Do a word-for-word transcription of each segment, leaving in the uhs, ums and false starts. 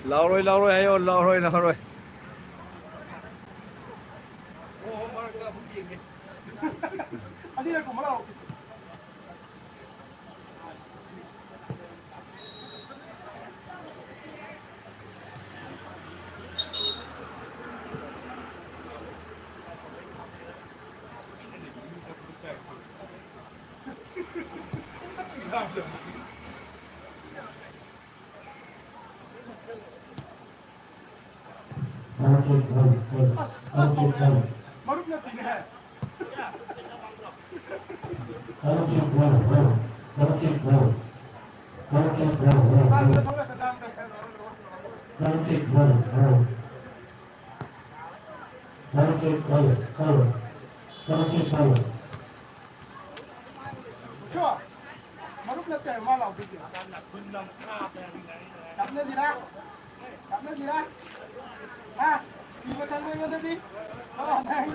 ꯂꯥꯎꯔꯣꯏ, ꯂꯥꯎꯔꯣꯏ ꯍꯥꯏꯌꯣ, ꯂꯥꯎꯔꯣꯏ, ꯂꯥꯎꯔꯣꯏ꯫ ꯃꯔꯨꯞ ꯅꯠꯇꯦ ꯃꯥ ꯂꯥꯎꯗꯣꯏꯁꯦ꯫ ꯂꯥꯞꯅꯁꯤꯔꯥ? ꯂꯥꯞꯅꯁꯤꯔꯥ? ꯍꯥ? ꯀꯤꯕ ꯆꯪꯕ ꯑꯩꯉꯣꯟꯗꯗꯤ? ꯑꯣ, ꯅꯪ꯫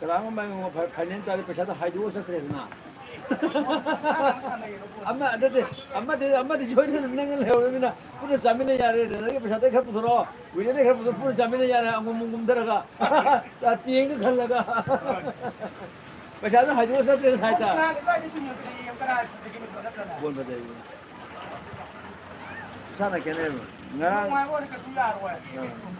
ꯀꯅꯥꯒꯨꯝꯕ ꯑꯃ ꯐꯥꯏ-, ꯐꯥꯏꯅꯦꯜ ꯇꯥꯔꯦ, ꯄꯩꯁꯥꯗꯣ ꯍꯥꯏꯗꯣꯛꯑ ꯆꯠꯈ꯭ꯔꯦꯗꯅ꯫ ꯑꯃ, ꯑꯗꯨꯗꯤ, ꯑꯃꯗꯤ, ꯑꯃꯗꯤ ꯁꯣꯏꯗꯅ ꯅꯪꯅ ꯂꯩꯍꯧꯔꯃꯤꯅ ꯄꯨꯟꯅ ꯆꯥꯃꯤꯟꯅ ꯌꯥꯔꯦ꯫ ꯅꯪꯒꯤ ꯄꯩꯁꯥꯗꯩ ꯈꯔ ꯄꯨꯊꯣꯔꯛꯑꯣ, ꯋꯤꯅꯔꯗꯩ ꯈꯔ ꯄꯨꯊꯣꯔꯛꯑꯣ, ꯄꯨꯟꯅ ꯆꯥꯃꯤꯟꯅ ꯌꯥꯔꯦ꯫ ꯑꯉꯣꯝ ꯑꯃꯣꯝ ꯀꯨꯝꯊꯔꯒ꯫ ꯇꯦꯡꯒ ꯈꯜꯂꯒ꯫ ꯄꯩꯁꯥꯗꯣ ꯍꯥꯏꯗꯣꯛꯑ ꯆꯠꯇ꯭ꯔꯦ ꯁꯥꯏꯠꯇ꯫ ꯀꯣꯟ ꯐꯖꯩ꯫ ꯏꯁꯥꯅ ꯈꯦꯠꯅꯩꯕ꯫ ꯉꯔꯥꯡ꯫ ꯑꯥ꯫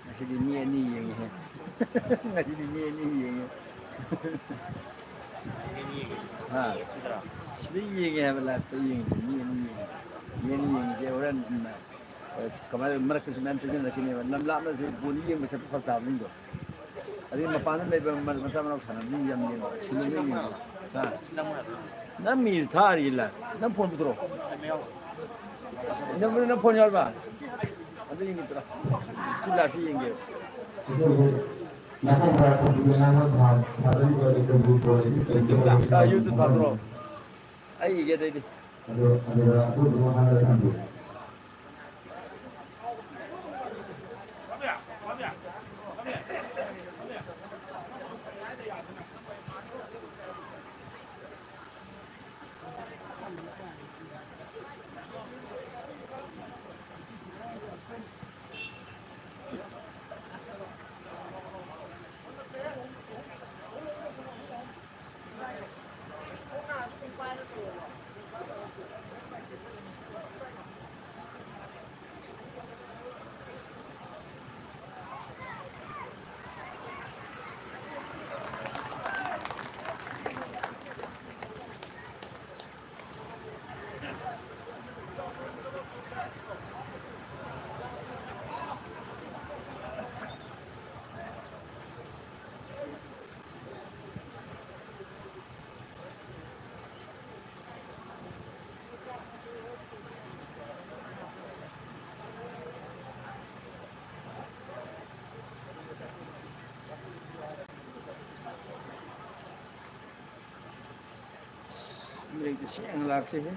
ꯉꯁꯤꯗꯤ ꯃꯤ ꯑꯅꯤ ꯌꯦꯡꯉꯤꯍꯦ꯫ ꯉꯁꯤꯗꯤ ꯃꯤ ꯑꯅꯤ ꯌꯦꯡꯉꯦ꯫ ꯍꯥ? ꯁꯤꯗ ꯌꯦꯡꯉꯦ ꯍꯥꯏꯕ, ꯂꯥꯏꯞꯇ ꯌꯦꯡꯉꯦ꯫ ꯃꯤ ꯑꯅꯤ ꯌꯦꯡꯉꯦ꯫ ꯃꯤ ꯑꯅꯤ ꯌꯦꯡꯉꯤꯁꯦ ꯍꯣꯔꯦꯟ, ꯎꯝ, ꯀꯃꯥꯏꯅ ꯃꯔꯛꯇꯁꯨ ꯃꯌꯥꯝ ꯆꯪꯁꯤꯜꯂꯛꯈꯤꯅꯦꯕ꯫ ꯂꯝ ꯂꯥꯞꯅꯁꯨ ꯕꯣꯜ ꯌꯦꯡꯕ ꯆꯠꯄ ꯐꯔꯛ ꯇꯥꯕꯁꯤꯡꯗꯣ꯫ ꯑꯗꯩ ꯃꯄꯥꯟꯗ ꯂꯩꯕ ꯃ-, ꯃꯆꯥ ꯃꯅꯥꯎ ꯁꯥꯟꯅꯕꯁꯤꯡ ꯌꯥꯝ ꯌꯦꯡꯕ꯫ ꯁꯤꯜꯂꯨ ꯅꯣꯏ ꯌꯦꯡꯕ꯫ ꯍꯥ? ꯅꯝꯃꯤ ꯊꯥꯔꯤ ꯂꯥꯏ꯫ ꯅꯪ ꯐꯣꯟ ꯄꯨꯊꯣꯔꯛꯑꯣ꯫ ꯅꯪ, ꯅꯪ ꯐꯣꯟ ꯌꯥꯎꯔꯕ? ꯑꯗꯨ ꯌꯦꯡꯒꯦ ꯇꯧꯔꯣ꯫ ꯁꯤ ꯂꯥꯏꯐꯁꯤ ꯌꯦꯡꯒꯦ꯫ ꯅꯥꯀꯟꯗ ꯊꯝꯕꯤꯕ ꯅꯪꯅ ꯊꯥ-, ꯊꯥꯗꯔꯤꯕ ꯂꯩꯀꯪꯒꯤ ꯐꯣꯟ ꯑꯁꯤ ꯀꯔꯤꯒꯤꯅꯣ? ꯑꯥ, YouTube ꯊꯥꯗꯣꯔꯛꯑꯣ꯫ ꯑꯩ ꯏꯒꯦ ꯑꯗꯩꯗꯤ꯫ ꯑꯗꯣ, ꯑꯗꯨꯒ ꯑꯗꯨꯗꯨꯃ ꯍꯥꯟꯅ ꯊꯝꯕꯤꯌꯨ꯫ ꯃꯌꯦꯛꯇꯤ ꯁꯦꯡꯅ ꯂꯥꯛꯇꯦꯍꯦ꯫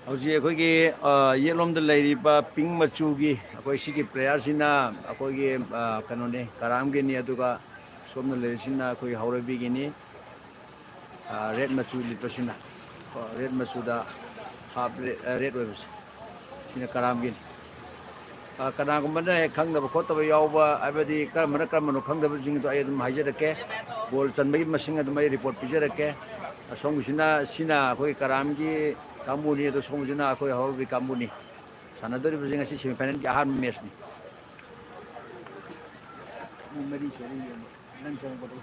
ꯍꯧꯖꯤꯛ ꯑꯩꯈꯣꯏꯒꯤ, ꯑ, ꯌꯦꯠꯂꯣꯝꯗ ꯂꯩꯔꯤꯕ pink ꯃꯆꯨꯒꯤ ꯑꯩꯈꯣꯏ ꯁꯤꯒꯤ playerꯁꯤꯅ ꯑꯩꯈꯣꯏꯒꯤ, ꯑ, ꯀꯩꯅꯣꯅꯦ, ꯀꯔꯥꯝꯒꯤꯅꯤ, ꯑꯗꯨꯒ ꯁꯣꯝꯗ ꯂꯩꯔꯤꯁꯤꯅ ꯑꯩꯈꯣꯏꯒꯤ ꯍꯧꯔꯩꯕꯤꯒꯤꯅꯤ꯫ ꯑ, red ꯃꯆꯨ ꯂꯤꯠꯄꯁꯤꯅ, ꯀꯣ, red ꯃꯆꯨꯗ half red, ꯑ, red ꯑꯣꯏꯕꯁꯦ, ꯁꯤꯅ ꯀꯔꯥꯝꯒꯤꯅꯤ꯫ ꯑ, ꯀꯅꯥꯒꯨꯝꯕꯅ ꯍꯦꯛ ꯈꯪꯗꯕ ꯈꯣꯠꯇꯕ ꯌꯥꯎꯕ, ꯍꯥꯏꯕꯗꯤ ꯀꯔꯝꯕꯅ ꯀꯔꯝꯕꯅꯣ ꯈꯪꯗꯕꯁꯤꯡꯗꯣ ꯑꯩ ꯑꯗꯨꯝ ꯍꯥꯏꯖꯔꯛꯀꯦ꯫ Goal ꯆꯟꯕꯒꯤ ꯃꯁꯤꯡ ꯑꯗꯨꯝ ꯑꯩ report ꯄꯤꯖꯔꯛꯀꯦ꯫ ꯑꯁꯣꯝꯒꯤꯁꯤꯅ, ꯁꯤꯅ ꯑꯩꯈꯣꯏ ꯀꯔꯥꯝꯒꯤ ꯀꯥꯡꯕꯨꯅꯤ, ꯑꯗꯣ ꯁꯣꯝꯒꯤꯁꯤꯅ ꯑꯩꯈꯣꯏ ꯍꯧꯔꯛꯄꯒꯤ ꯀꯥꯡꯕꯨꯅꯤ꯫ ꯁꯥꯟꯅꯗꯣꯔꯤꯕꯁꯤ ꯉꯁꯤ semi final ꯒꯤ ꯑꯍꯥꯟꯕ match ꯅꯤ꯫ ꯃꯤ ꯃꯔꯤ ꯁꯨꯔꯦ ꯌꯦꯡꯕ꯫ ꯅꯪ ꯆꯪꯉꯛꯄꯗꯣ꯫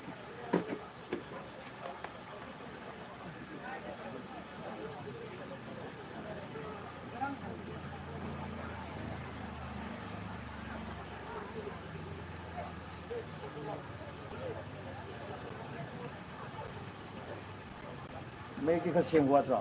ꯃꯌꯦꯛꯇꯤ ꯈꯔ ꯁꯦꯡꯕ ꯋꯥꯠꯇ꯭ꯔꯣ?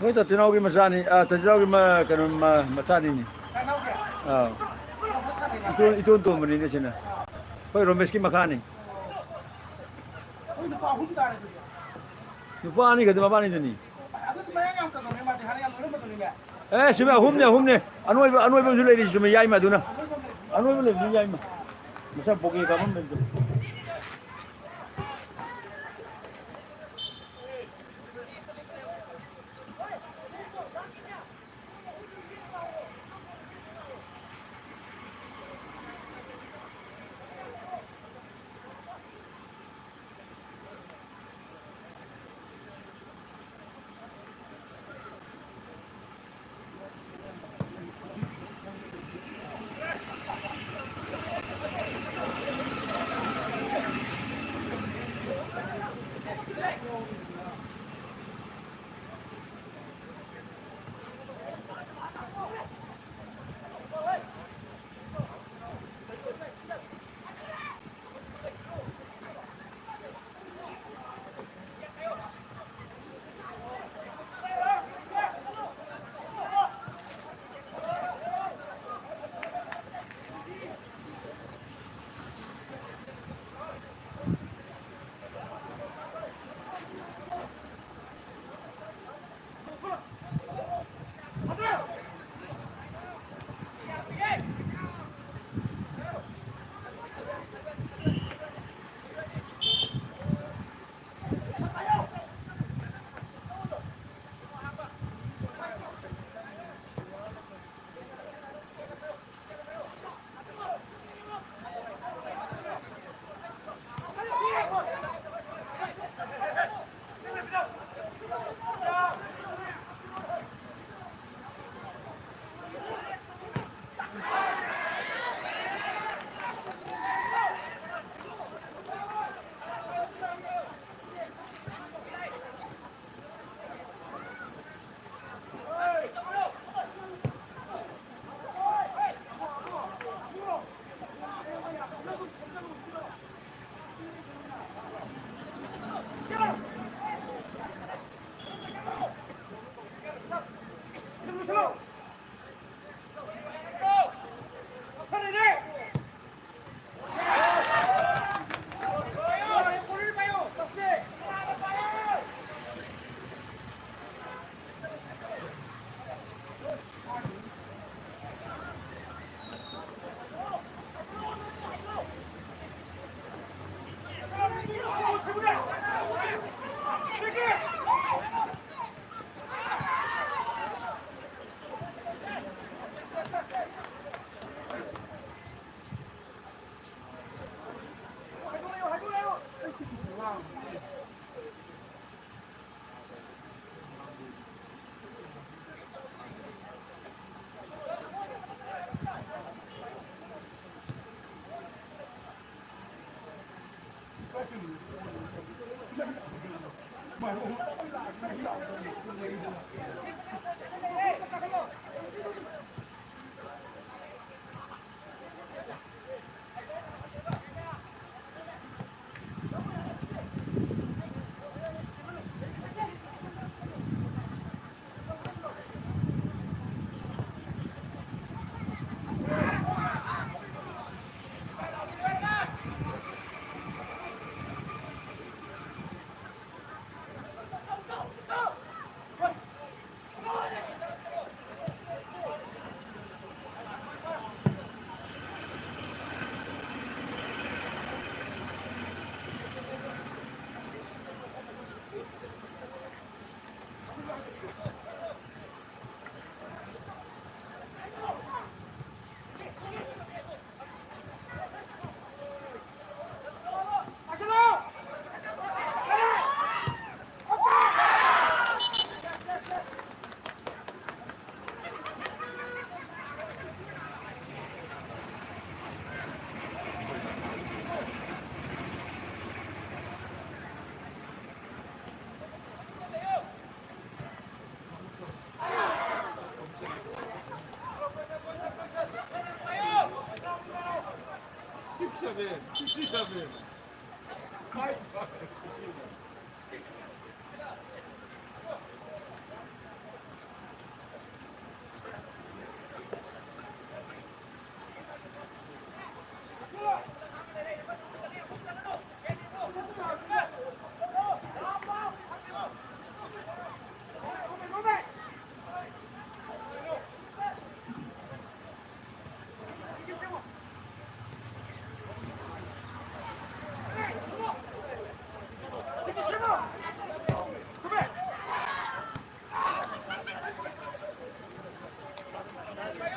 ꯑꯩꯈꯣꯏ ꯇꯥꯇꯤꯅꯥꯎꯒꯤ ꯃꯆꯥꯅꯤ, ꯑ, ꯇꯥꯇꯤꯅꯥꯎꯒꯤ ꯃ-, ꯀꯩꯅꯣ, ꯃ-, ꯃꯆꯥꯅꯤꯅꯤ꯫ ꯑꯥ꯫ ꯏꯇꯣꯟ, ꯏꯇꯣꯟ ꯇꯣꯝꯕꯅꯤꯅꯦ ꯁꯤꯅ꯫ ꯑꯩꯈꯣꯏ ꯔꯣꯃꯦꯁꯀꯤ ꯃꯈꯥꯅꯤ꯫ ꯅꯨꯄꯥ ꯑꯅꯤ ꯈꯛꯇ ꯃꯕꯥꯅꯤꯗꯨꯅꯤ꯫ ꯑꯦ, ꯆꯨꯝꯃꯦ, ꯑꯍꯨꯝꯅꯦ, ꯑꯍꯨꯝꯅꯦ꯫ ꯑꯅꯣꯏꯕ, ꯑꯅꯣꯏꯕ ꯑꯃꯁꯨ ꯂꯩꯔꯤ, ꯆꯨꯝꯃꯦ, ꯌꯥꯏꯃ ꯑꯗꯨꯅ꯫ ꯑꯅꯣꯏꯕ ꯂꯩꯕꯗꯨ ꯌꯥꯏꯃ꯫ ꯃꯁꯥ ꯕꯣꯒꯦ ꯀꯥꯕꯝ ꯂꯩꯕꯗꯣ꯫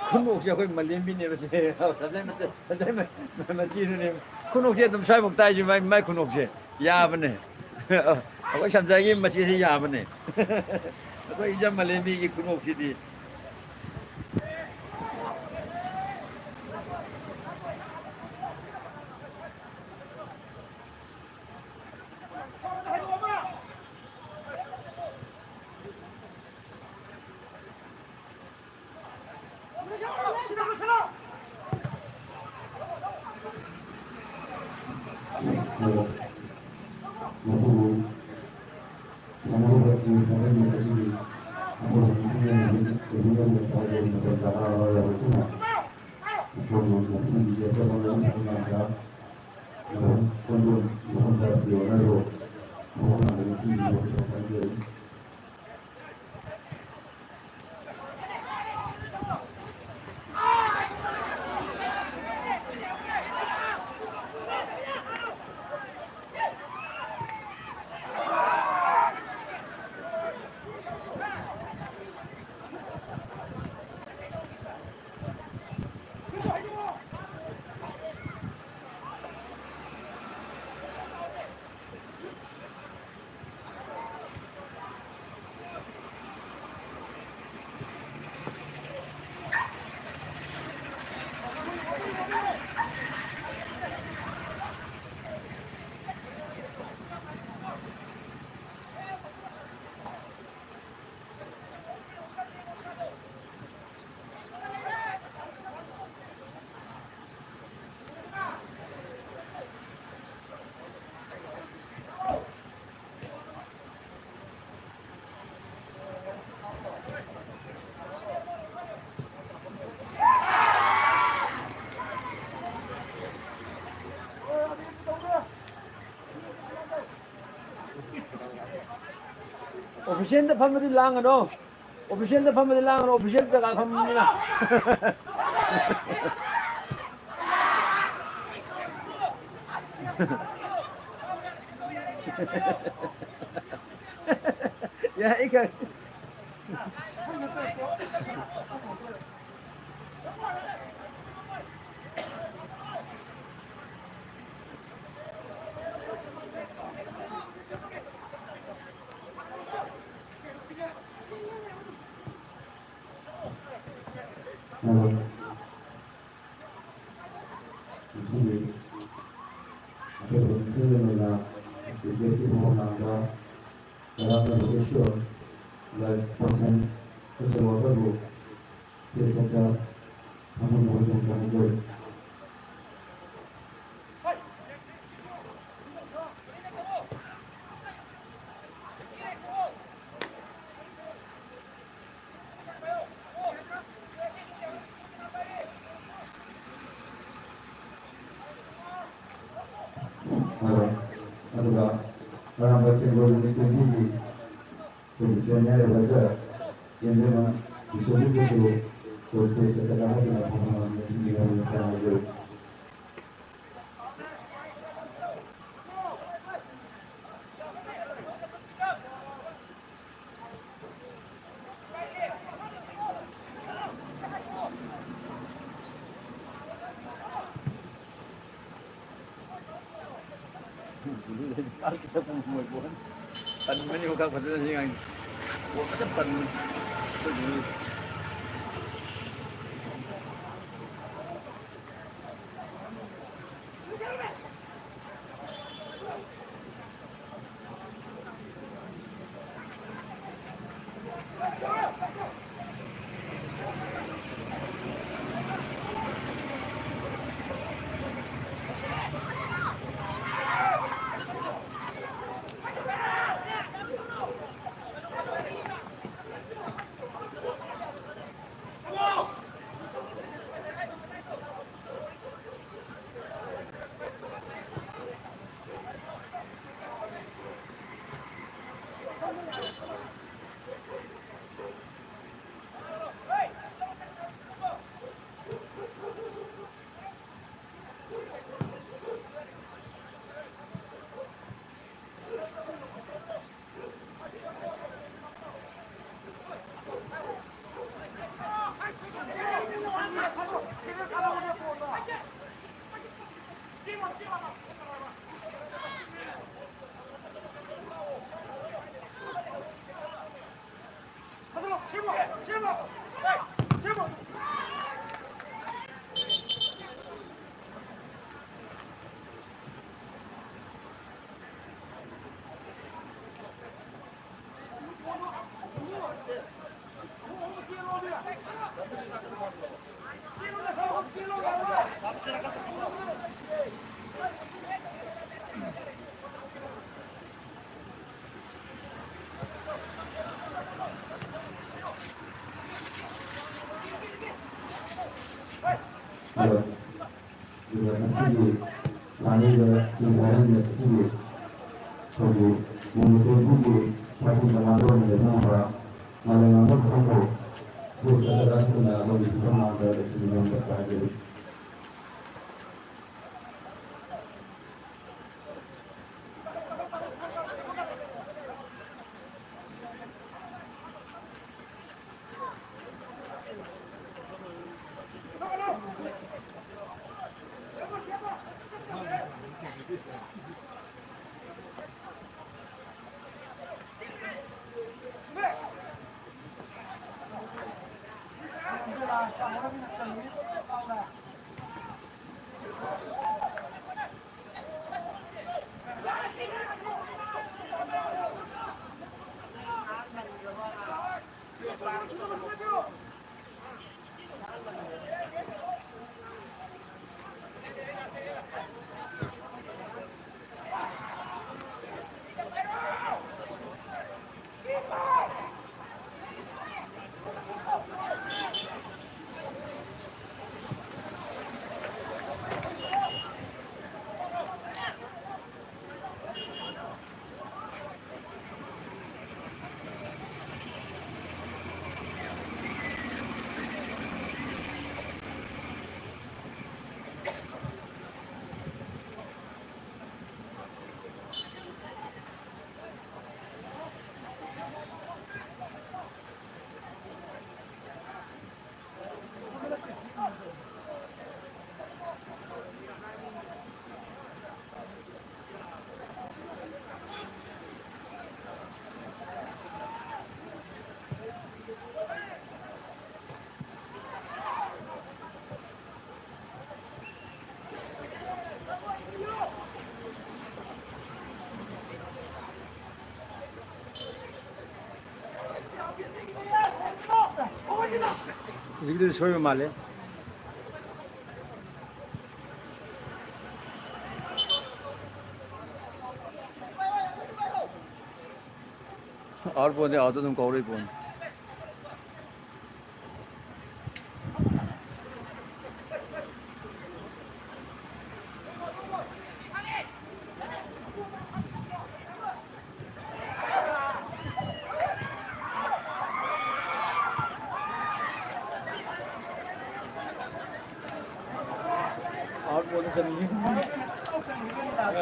ꯈꯨꯅꯣꯛꯁꯦ ꯑꯩꯈꯣꯏ ꯃꯂꯦꯝꯕꯤꯅꯦꯕ ꯁꯦ꯫ ꯁꯟꯗꯩ ꯃꯆꯦ-, ꯁꯟꯗꯩ ꯃ-, ꯃꯆꯦꯗꯨꯅꯦꯕ꯫ ꯈꯨꯅꯣꯛꯁꯦ ꯑꯗꯨꯝ ꯁ꯭ꯋꯥꯏꯐꯥꯎ ꯇꯥꯏꯁꯦ, ꯃꯥꯏ, ꯃꯥꯏ ꯈꯨꯅꯣꯛꯁꯦ ꯌꯥꯕꯅꯦ꯫ ꯑꯩꯈꯣꯏ ꯁꯟꯗꯩꯒꯤ ꯃꯆꯦꯁꯦ ꯌꯥꯕꯅꯦ꯫ ꯑꯩꯈꯣꯏ ꯏꯟꯖꯝ ꯃꯂꯦꯝꯕꯤꯒꯤ ꯈꯨꯅꯣꯛꯁꯤꯗꯤ꯫ ꯃꯁꯤꯕꯨ ꯁꯥꯟꯅꯔꯤꯕꯁꯤꯡ ꯈꯪꯍꯟꯅꯕꯒꯤ ꯑꯩꯈꯣꯏꯅ ꯈꯪꯍꯟꯅꯕꯒꯤ ꯃꯇꯝ ꯗꯔꯀꯥꯔ ꯑꯣꯏꯔꯕ ꯑꯗꯨꯅ ꯑꯩꯈꯣꯏꯅ ꯉꯁꯤꯒꯤ ꯌꯦꯛꯄ ꯃꯇꯝꯗ ꯃꯐꯝ ꯃꯐꯝꯗ ꯌꯣꯟꯅꯔꯣ ꯃꯐꯝ ꯃꯐꯝꯗ ꯅꯨꯄꯤꯒꯤ ꯃꯐꯝꯗ ꯈꯪꯖꯩ꯫ ꯑꯣꯐꯤꯁꯤꯌꯦꯜꯗ ꯐꯝꯃꯗꯤ ꯂꯥꯡꯒꯅꯣ꯫ ꯑꯣꯐꯤꯁꯤꯌꯦꯜꯗ ꯐꯝꯃꯗꯤ ꯂꯥꯡꯒꯅꯣ, ꯑꯣꯐꯤꯁꯤꯌꯦꯜ ꯖꯒꯥ ꯐꯝꯕꯅꯤꯅ꯫ ꯌꯥꯏ, ꯈꯪꯉꯦ꯫ ꯍꯜꯂꯣ꯫ ꯉꯁꯤꯒꯤ ꯑꯇꯣꯞꯄ ꯃꯤꯊꯤꯡꯒꯤ ꯑꯣꯏꯅ ꯀ꯭ꯔꯤꯀꯦꯠꯀꯤ ꯃꯑꯣꯡ ꯂꯥꯡꯕ ꯀꯔꯝꯅ ꯂꯣꯀꯦꯁꯣꯔ ꯂꯥꯏꯐ ꯄꯥꯔꯁꯟ ꯁꯣꯁꯦꯜ ꯋꯥꯔꯀꯔꯕꯨ ꯐꯦꯁꯕꯨꯛꯇ ꯐꯣꯡꯗꯣꯛꯅꯕꯒꯤꯗꯃꯛꯇ ꯍꯥꯏꯖꯔꯤ꯫ ꯑꯗꯨꯒ ꯑꯔꯥꯝꯕ ꯇꯦꯡꯒꯣꯜ ꯅꯨꯃꯤꯠ ꯇ꯭ꯋꯦꯟꯇꯤꯒꯤ ꯑꯩꯈꯣꯏꯒꯤ ꯁꯦꯅꯤꯌꯔ ꯑꯦꯗꯚꯥꯏꯖꯔ ꯌꯦꯡꯕꯤꯔꯝꯕ ꯕꯤꯁ꯭ꯋꯖꯤꯠꯄꯨꯁꯨ ꯑꯩꯈꯣꯏ ꯁ꯭ꯇꯦꯖꯇ ꯀꯗꯥꯏ ꯍꯥꯏꯗꯅ ꯐꯝꯐꯝ ꯑꯃꯗ ꯊꯤꯟꯕꯤꯔꯕꯅꯤ ꯇꯥꯟꯅꯖꯔꯤ꯫ ꯇꯟꯕꯅꯤ ꯃꯈꯥ ꯐꯖꯅ ꯁꯤ ꯉꯥꯡꯉꯤ꯫ ꯐꯖꯅ ꯇꯟꯕꯅꯤ꯫ ꯑꯗꯨꯒ ꯉꯁꯤꯒꯤ ꯑꯅꯤꯗ ꯁꯤ ꯐꯥꯏꯅꯦꯜ ꯃꯦꯠꯆ ꯑꯁꯤꯒꯤ ꯑꯩꯈꯣꯏꯒꯤ ꯌꯨꯅꯤꯠ ꯇ꯭ꯋꯦꯟꯇꯤꯒꯤ ꯄꯥꯔꯇꯤ ꯀꯃꯥꯟꯗꯔ ꯑꯣꯏꯅ ꯂꯦꯞꯍꯧꯕ ꯃꯥꯂꯦꯝꯉꯥꯟꯕ ꯈꯨꯔꯝꯕꯨ ꯁ꯭ꯇꯦꯖ ꯑꯁꯤꯗ ꯄꯨꯟꯅ ꯑꯩꯈꯣꯏꯒꯤ ꯐꯤꯐꯝ ꯃꯥꯡꯗ ꯂꯩꯁꯤꯟꯕꯤꯔꯝꯕ ꯈꯔ ꯍꯥꯏꯖꯔꯤ꯫ ꯍꯧꯖꯤꯛꯀꯤꯗꯨꯗꯤ ꯁꯣꯏꯕ ꯃꯥꯜꯂꯦ꯫ ꯑꯥꯎꯠ ꯕꯣꯜꯗꯤ ꯑꯥꯎꯠꯇ ꯑꯗꯨꯝ ꯀꯧꯔꯛꯏ ꯄꯣꯠꯅꯤ꯫ ꯑꯥꯎꯠ ꯕꯣꯜꯗ ꯆꯟꯈꯤ꯫ ꯑ꯫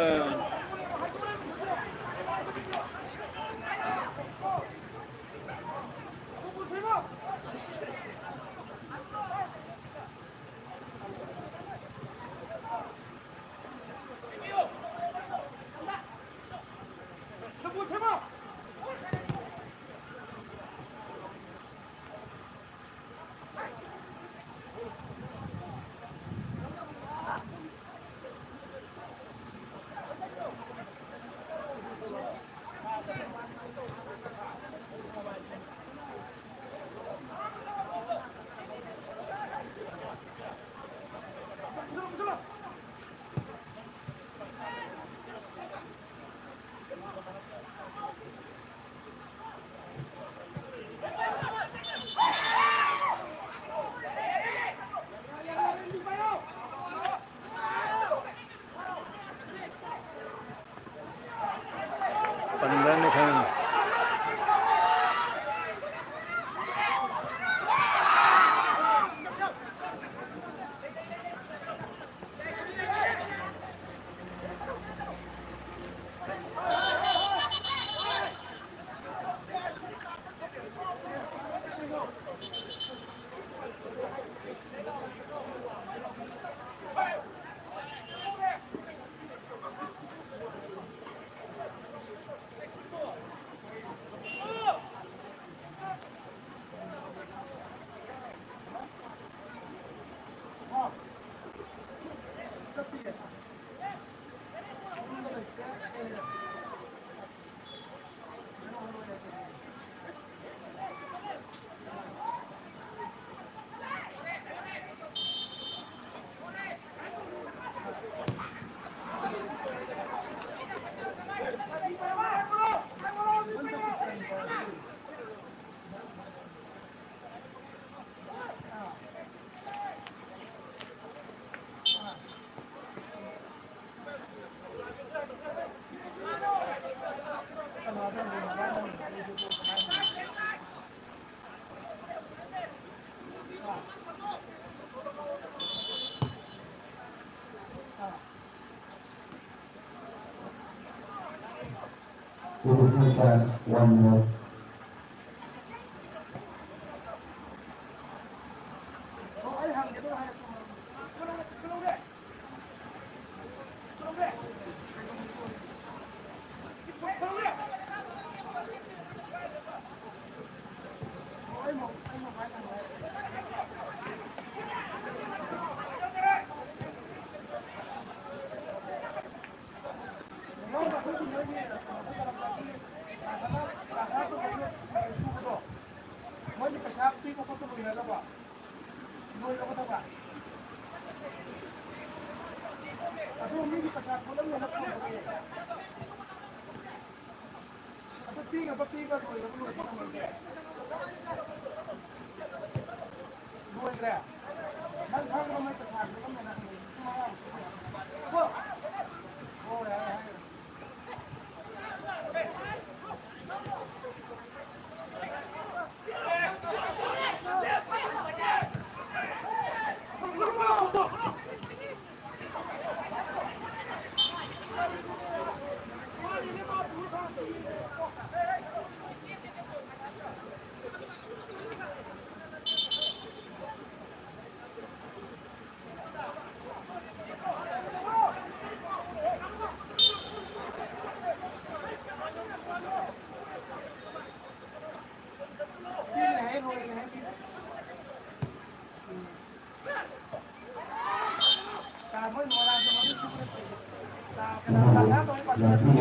It is time one nil. ꯃꯣꯏꯒꯤ ꯄꯩꯁꯥ ꯄꯤꯕ ꯈꯣꯠꯄ ꯂꯣꯏꯅꯈ꯭ꯔꯕꯣ? ꯂꯣꯏꯔꯕꯗꯕ? ꯑꯗꯨ ꯃꯤꯒꯤ ꯄꯩꯁꯥ ꯈꯣꯠꯂꯝꯅꯦꯅ ꯐꯪꯕꯅꯦ꯫ ꯑꯗꯨ ꯄꯤꯅꯕ ꯄꯤꯕ ꯂꯣꯏꯔꯕ ꯂꯣꯏꯗ꯭ꯔꯤꯕ ꯂꯣꯏꯗ꯭ꯔꯦ? ꯂꯣꯏꯗ꯭ꯔꯦ? ꯅꯪ ꯈꯪꯕ꯭ꯔꯣ ꯃꯣꯏ ꯄꯩꯁꯥ ꯈꯣꯠꯂꯝꯅꯦꯅ ꯍꯪꯉꯛꯏ? ꯂꯤꯁꯤꯡ ꯃꯉꯥꯃꯨꯛ ꯈꯣꯠꯂꯝꯅꯦ꯫ ꯑꯣ, ꯌꯥꯔꯦ, ꯌꯥꯔꯦ꯫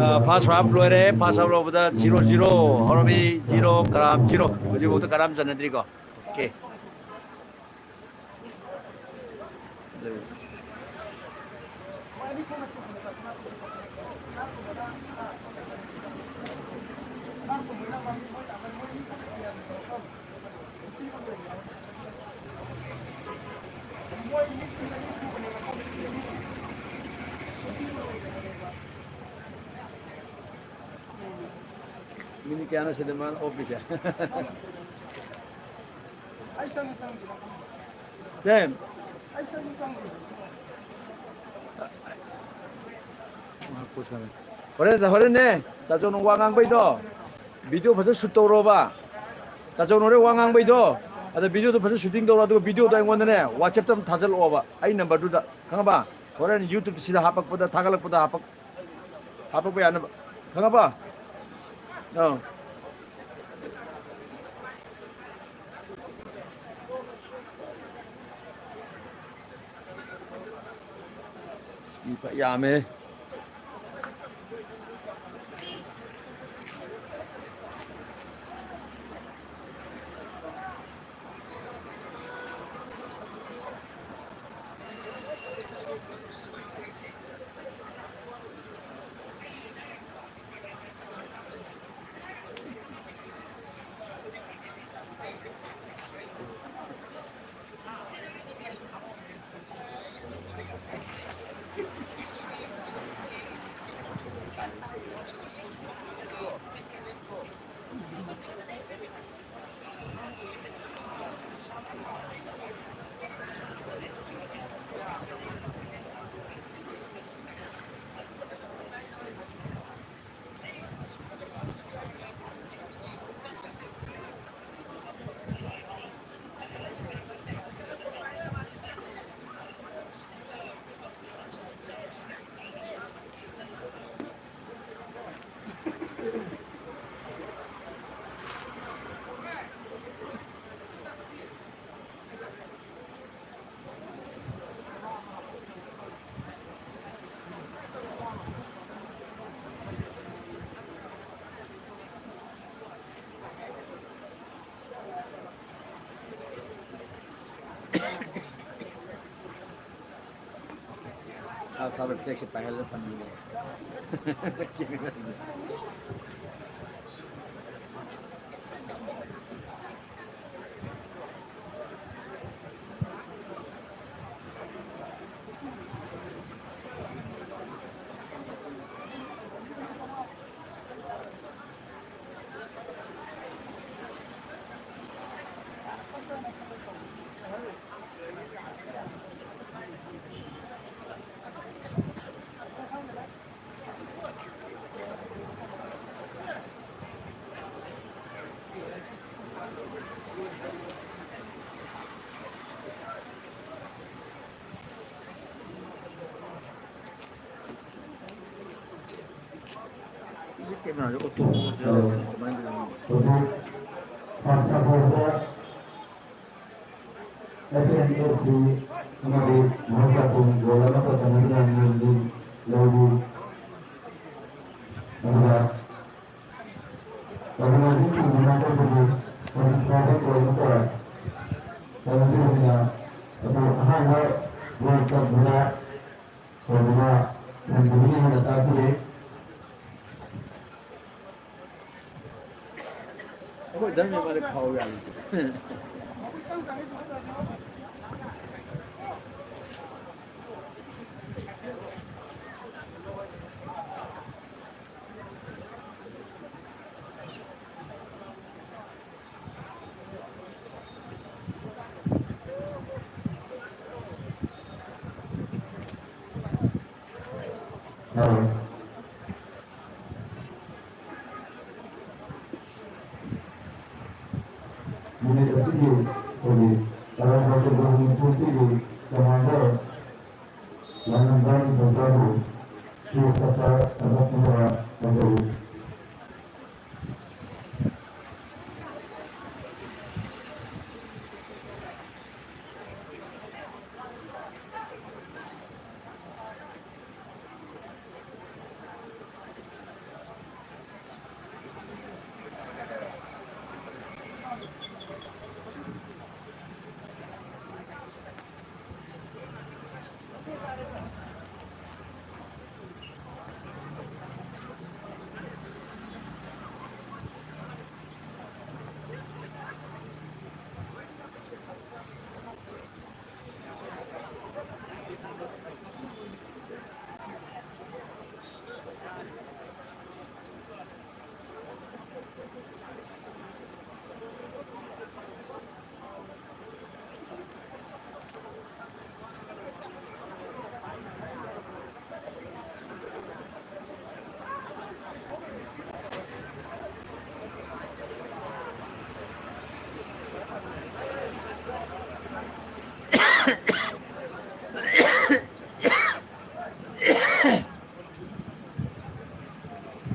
ꯑ, first half ꯂꯣꯏꯔꯦ꯫ First half ꯂꯣꯏꯕꯗ zero zero, ꯍꯧꯔꯕꯤ zero, ꯀꯔꯥꯝ zero꯫ ꯍꯧꯖꯤꯛꯐꯥꯎꯗ ꯀꯔꯥꯝ ꯆꯟꯅꯗ꯭ꯔꯤꯀꯣ꯫ Okay꯫ ꯃꯤꯅꯤꯠ ꯀꯌꯥꯅꯣ ꯁꯤꯗ ꯃꯥꯅ ꯑꯣꯞꯄꯤꯁꯦ? ꯁꯦ꯫ ꯍꯣꯔꯦꯟ, ꯍꯣꯔꯦꯟꯅꯦ꯫ ꯇꯥꯖꯧꯅ ꯋꯥ ꯉꯥꯡꯕꯩꯗꯣ, video ꯐꯖꯅ shoot ꯇꯧꯔꯣꯕ꯫ ꯇꯥꯖꯧꯅ ꯍꯣꯔꯦꯟ ꯋꯥ ꯉꯥꯡꯕꯩꯗꯣ, ꯑꯗ videoꯗꯣ ꯐꯖꯅ shooting ꯇꯧꯔꯣ, ꯑꯗꯨꯒ videoꯗꯣ ꯑꯩꯉꯣꯟꯗꯅꯦ WhatsAppꯇ ꯑꯗꯨꯝ ꯊꯥꯖꯤꯜꯂꯛꯑꯣꯕ, ꯑꯩ numberꯗꯨꯗ, ꯈꯪꯉꯕ? ꯍꯣꯔꯦꯟ YouTubeꯇ ꯁꯤꯗ ꯍꯥꯄꯛꯄꯗ, ꯊꯥꯒꯠꯂꯛꯄꯗ ꯍꯥꯄꯛ-, ꯍꯥꯄꯛꯄ ꯌꯥꯅꯕ, ꯈꯪꯉꯕ? ꯑꯥ꯫ ꯃꯤ ꯐ ꯌꯥꯝꯃꯦ꯫ ꯊꯥꯎ ꯊꯥꯎ ꯐ꯭ꯂꯦꯛꯁꯦ ꯄꯥꯏꯍꯜꯂ ꯊꯝꯃꯤꯅꯦ꯫ ꯀꯦꯃꯦꯔꯥꯁꯦ ꯑꯣꯇꯣ ꯐꯣꯀꯁ ꯌꯥꯎꯔꯕꯅꯤ, ꯀꯃꯥꯏꯅ ꯇꯧꯔꯤꯅꯣ? ꯍꯧꯖꯤꯛ ꯐꯥꯔꯁ ꯍꯥꯞ ꯍꯧꯕꯗ ꯑꯦꯁ ꯑꯦꯟ ꯑꯦꯁ ꯁꯤ ꯑꯃꯗꯤ ꯃꯍꯧꯁꯥ ꯊꯣꯡ ꯒꯣꯜ ꯑꯃꯠꯇ ꯆꯟꯅꯗꯨꯅ ꯉꯝꯂꯤ, ꯂꯧꯔꯤ꯫ ꯑꯗꯨꯒ ꯑꯣꯔꯒꯅꯥꯏꯖꯤꯡ ꯇꯤꯝ ꯃꯃꯥꯡ ꯆꯠꯄꯒꯤ ꯍꯧꯖꯤꯛ ꯐꯥꯎꯕ ꯒꯣꯜ ꯑꯃꯠꯇ ꯆꯟꯅꯗ꯭ꯔꯤꯕꯅꯤꯅ, ꯑꯗꯨ ꯑꯍꯥꯟꯕ ꯒꯣꯜ ꯆꯟꯕꯗ ꯇꯧꯕꯗ ꯉꯝꯗꯕꯅꯤ ꯍꯥꯏꯅ ꯇꯥꯛꯄꯤꯔꯦ꯫ ꯑꯩꯈꯣꯏ ꯙꯔꯃ ꯃꯥꯂꯦ ꯈꯥꯎ ꯌꯥꯔꯤꯁꯦ꯫ ꯑꯧ꯫ ꯅꯨꯃꯤꯠ ꯑꯁꯤꯒꯤ ꯑꯩꯈꯣꯏꯒꯤ ꯇꯔꯥꯃꯥꯄꯜ ꯇꯔꯥꯃꯥꯄꯜ ꯀꯨꯟꯊ꯭ꯔꯥꯒꯤ ꯀꯃꯥꯟꯗꯔ ꯂꯥꯡꯉꯝꯕꯝ ꯄꯟꯆꯥꯕꯨ ꯆꯦ ꯆꯠꯄ ꯊꯕꯛ ꯑꯃ ꯇꯧꯖꯔꯤ꯫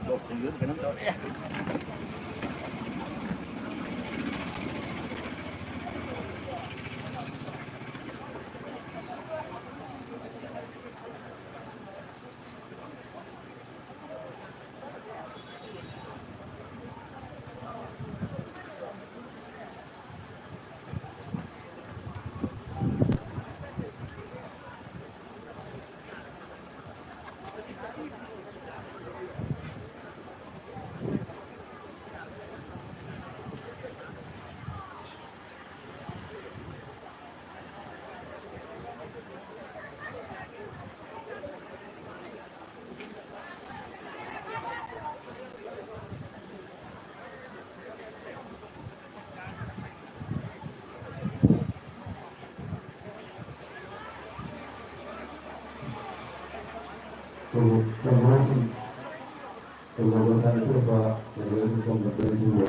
ꯂꯣꯛ ꯊꯨꯡꯗꯣꯏꯅꯤ꯫ ꯇꯧꯔꯤꯕꯁꯤꯡ ꯇꯧꯔꯕ ꯁꯥꯟꯅꯊꯣꯛꯄ ꯇꯧꯔꯤꯕ ꯀꯝꯕ ꯇꯧꯔꯤꯕ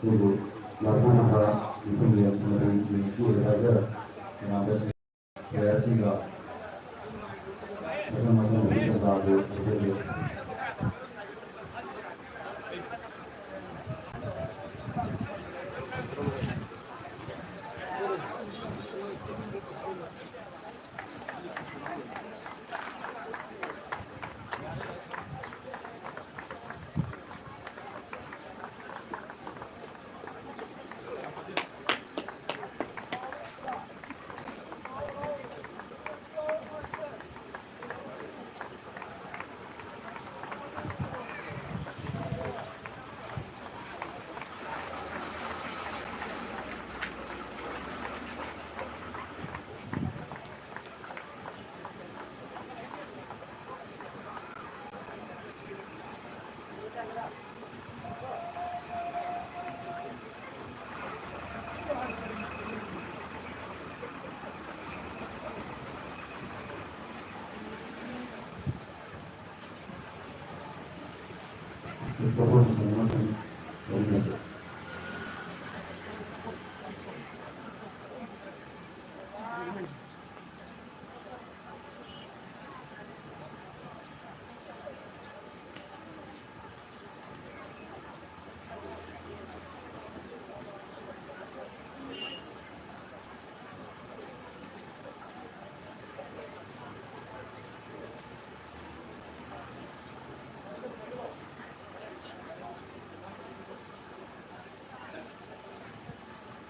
ꯑꯩꯈꯣꯏꯕꯨ ꯂꯥꯛꯄꯤꯔꯤꯕ ꯃꯤꯊꯨꯡꯂꯦꯟ ꯑꯃꯗꯤ ꯃꯤꯅꯨꯡꯁꯤ ꯑꯣꯏꯕ ꯍꯥꯏꯖꯔ ꯏꯃꯥꯟꯅꯕꯁꯤꯡ ꯀꯌꯥꯁꯤꯒ ꯃꯊꯪ ꯃꯊꯪ ꯋꯥꯔꯤ ꯇꯥꯟꯖꯥꯗꯨ ꯄꯤꯖꯒꯦ꯫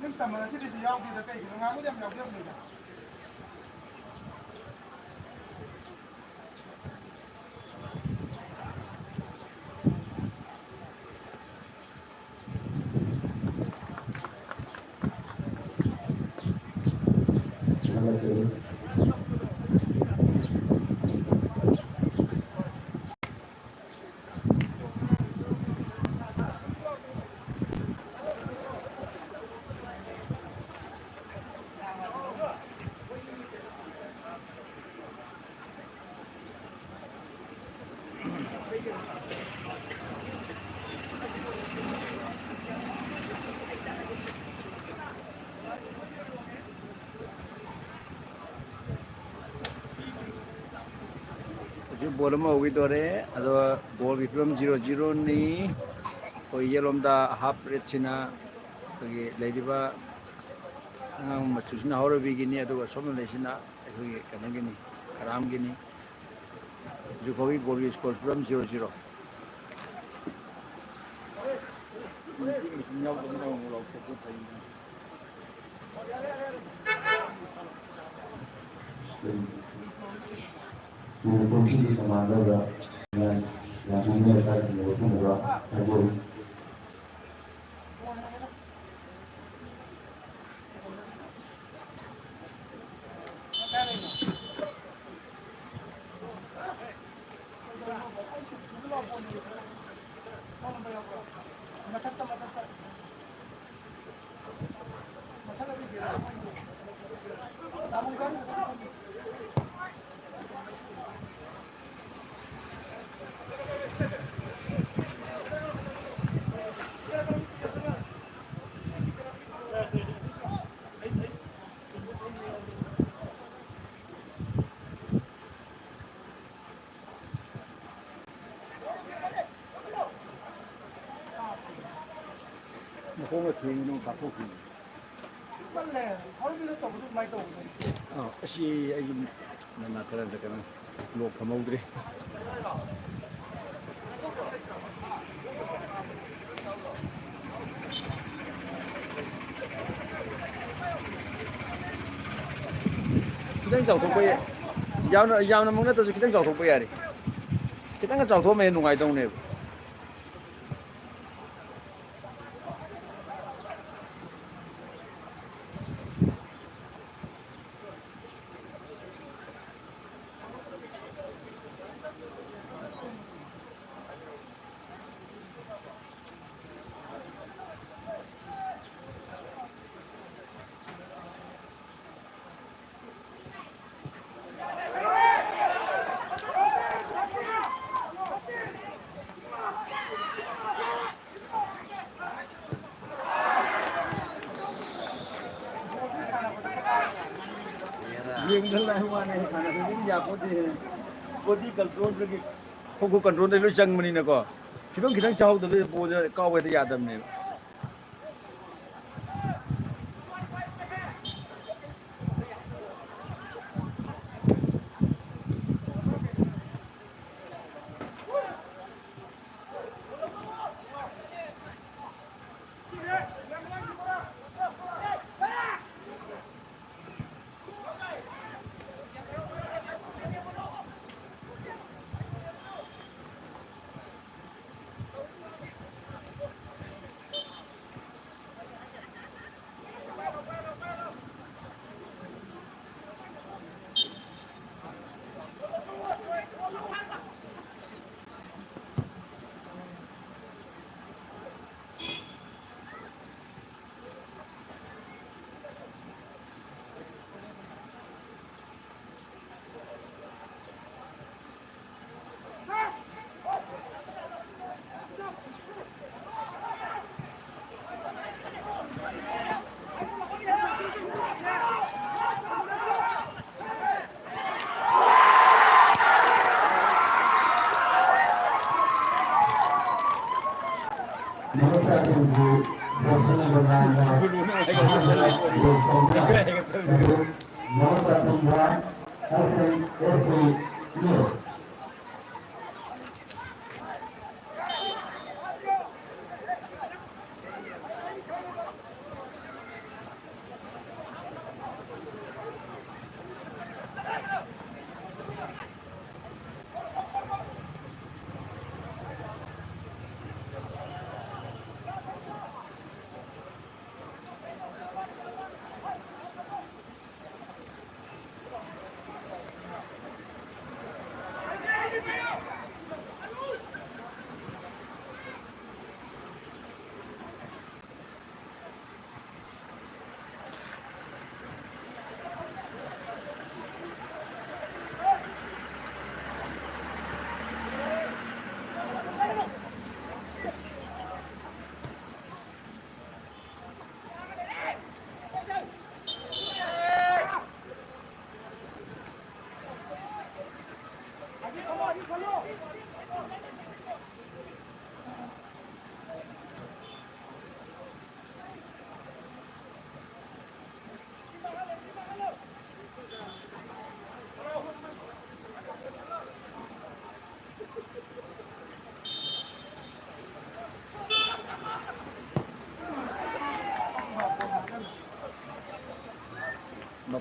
ꯅꯪ ꯇꯝꯕ ꯅꯠꯇ꯭ꯔꯗꯤ ꯌꯥꯎꯗꯦꯗ, ꯀꯩꯒꯤꯅꯣ? ꯉꯥꯡꯕꯗꯤ ꯌꯥꯝ ꯌꯥꯎꯖꯕꯅꯤꯗ꯫ ꯍꯧꯖꯤꯛ ꯕꯣꯜ ꯑꯃ ꯍꯧꯈꯤꯗꯣꯔꯦ꯫ ꯑꯗꯣ ꯕꯣꯜꯒꯤ ꯐꯤꯕꯝ ꯖꯤꯔꯣ ꯖꯤꯔꯣꯅꯤ꯫ ꯑꯩꯈꯣꯏ ꯌꯦꯠꯂꯣꯝꯗ ꯍꯥꯞ ꯔꯦꯠꯁꯤꯅ ꯑꯩꯈꯣꯏꯒꯤ ꯂꯩꯔꯤꯕ ꯑꯉꯥꯡ ꯃꯆꯨꯁꯤꯅ ꯍꯧꯔꯕꯤꯒꯤꯅꯤ, ꯑꯗꯨꯒ ꯁꯣꯝꯅ ꯂꯩꯁꯤꯅ ꯑꯩꯈꯣꯏꯒꯤ ꯀꯩꯅꯣꯒꯤꯅꯤ, ꯈꯔꯥꯝꯒꯤꯅꯤ꯫ ꯍꯧꯖꯤꯛ ꯐꯥꯎꯒꯤ ꯕꯣꯜꯒꯤ ꯁ꯭ꯀꯣꯔ ꯐꯤꯕꯝ ꯖꯤꯔꯣ ꯖꯤꯔꯣ꯫ ꯀꯨꯝꯁꯤꯒꯤ ꯀꯃꯥꯟꯅꯕ ꯌꯥꯝ ꯄꯨꯛꯅꯤꯡ ꯂꯩꯇꯥꯏꯒꯤ ꯃꯐꯝꯗ ꯍꯥꯏꯗꯣꯛꯏ꯫ ꯃꯈꯣꯡꯅ ꯊꯦꯡꯉꯤ, ꯅꯪ ꯀꯥꯞꯊꯣꯛꯈꯤꯅꯤ꯫ ꯄꯤꯛꯃꯜꯂꯦ꯫ ꯍꯣꯔꯟꯕꯤꯜꯗ ꯇꯧꯕꯗꯣ ꯑꯗꯨꯃꯥꯏꯅ ꯇꯧꯕꯅꯦ꯫ ꯑꯥ, ꯑꯁꯤ ꯑꯩꯒꯤ ꯅꯅꯥ ꯈꯔꯗ ꯀꯩꯅꯣ ꯂꯣꯛ ꯊꯝꯍꯧꯗ꯭ꯔꯦ꯫ ꯆꯥꯎꯊꯣꯛꯄ ꯌꯥ-, ꯌꯥꯝꯅ, ꯌꯥꯝꯅꯃꯛ ꯅꯠꯇ꯭ꯔꯁꯨ ꯈꯤꯇꯪ ꯆꯥꯎꯊꯣꯛꯄ ꯌꯥꯔꯤ꯫ ꯈꯤꯇꯪꯒ ꯆꯥꯎꯊꯣꯛꯑꯝꯃꯦ ꯅꯨꯡꯉꯥꯏꯗꯧꯅꯦꯕ꯫ ꯌꯦꯡꯗ ꯂꯥꯛꯑꯦ ꯋꯥꯅꯦ, ꯁꯥꯟꯅꯕꯗꯤ ꯌꯥꯄꯣꯠꯇꯦ꯫ ꯕꯣꯗꯤ ꯀꯟꯇ꯭ꯔꯣꯜꯗꯒꯤ, ꯈꯣꯡ ꯈꯨꯠ ꯀꯟꯇ꯭ꯔꯣꯜꯗ ꯂꯣꯏ ꯆꯪꯕꯅꯤꯅꯀꯣ, ꯐꯤꯕꯝ ꯈꯤꯇꯪ ꯆꯥꯍꯧꯗꯕꯗꯤ ꯕꯣꯜꯁꯦ ꯀꯥꯎꯕ ꯍꯦꯛꯇ ꯌꯥꯗꯕꯅꯦꯕ꯫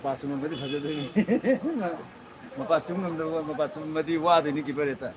ꯃꯄꯥ ꯆꯨꯝꯃꯝꯃꯗꯤ ꯐꯖꯗꯣꯏꯅꯤ꯫ ꯃꯄꯥ ꯆꯨꯝ ꯉꯝꯗꯕ, ꯃꯄꯥ ꯆꯨꯝꯃꯗꯤ ꯋꯥꯗꯣꯏꯅꯤ ꯀꯤꯄꯔ ꯍꯦꯛꯇ꯫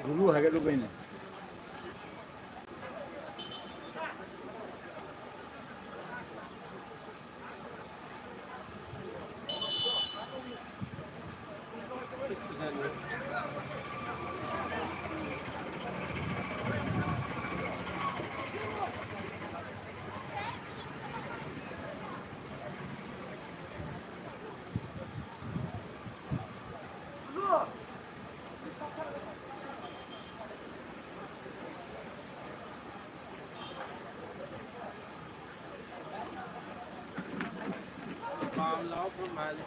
ꯒꯨꯂꯨ ꯍꯥꯏꯒꯠꯂꯨ ꯀꯩꯅꯣ꯫ ꯄꯥꯝ ꯂꯥꯎ ꯐꯨꯔꯃꯥꯂꯤ꯫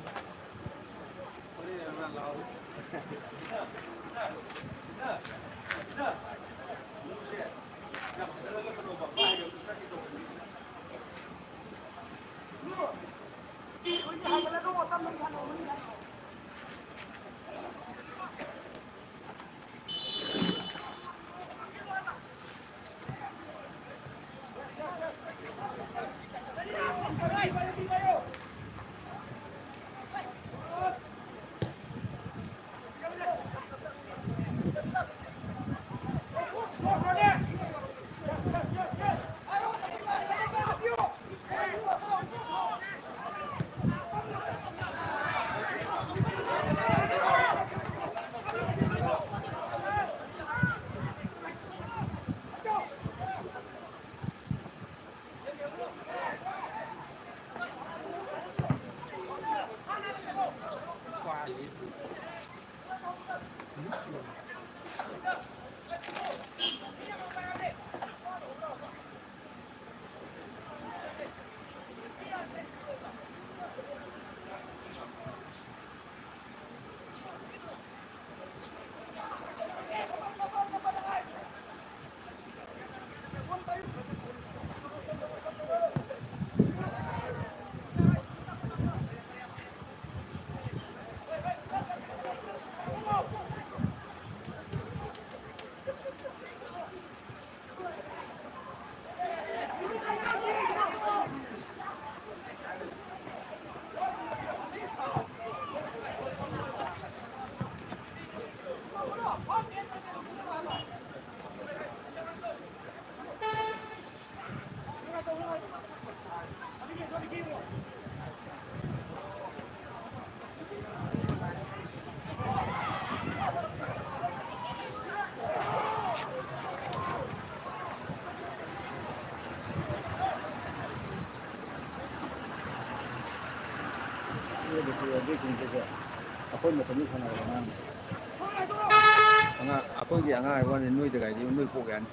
ꯑꯩꯈꯣꯏ ꯃꯇꯝꯗ ꯁꯥꯟꯅꯔꯕ ꯑꯉꯥꯡꯅꯤ꯫ ꯑꯉꯥꯡ, ꯑꯩꯈꯣꯏꯒꯤ ꯑꯉꯥꯡ ꯍꯥꯏꯕ ꯋꯥꯅꯤ, ꯅꯣꯏꯗꯒꯥꯏꯗꯤ ꯅꯣꯏ ꯄꯣꯛ ꯌꯥꯅꯤ꯫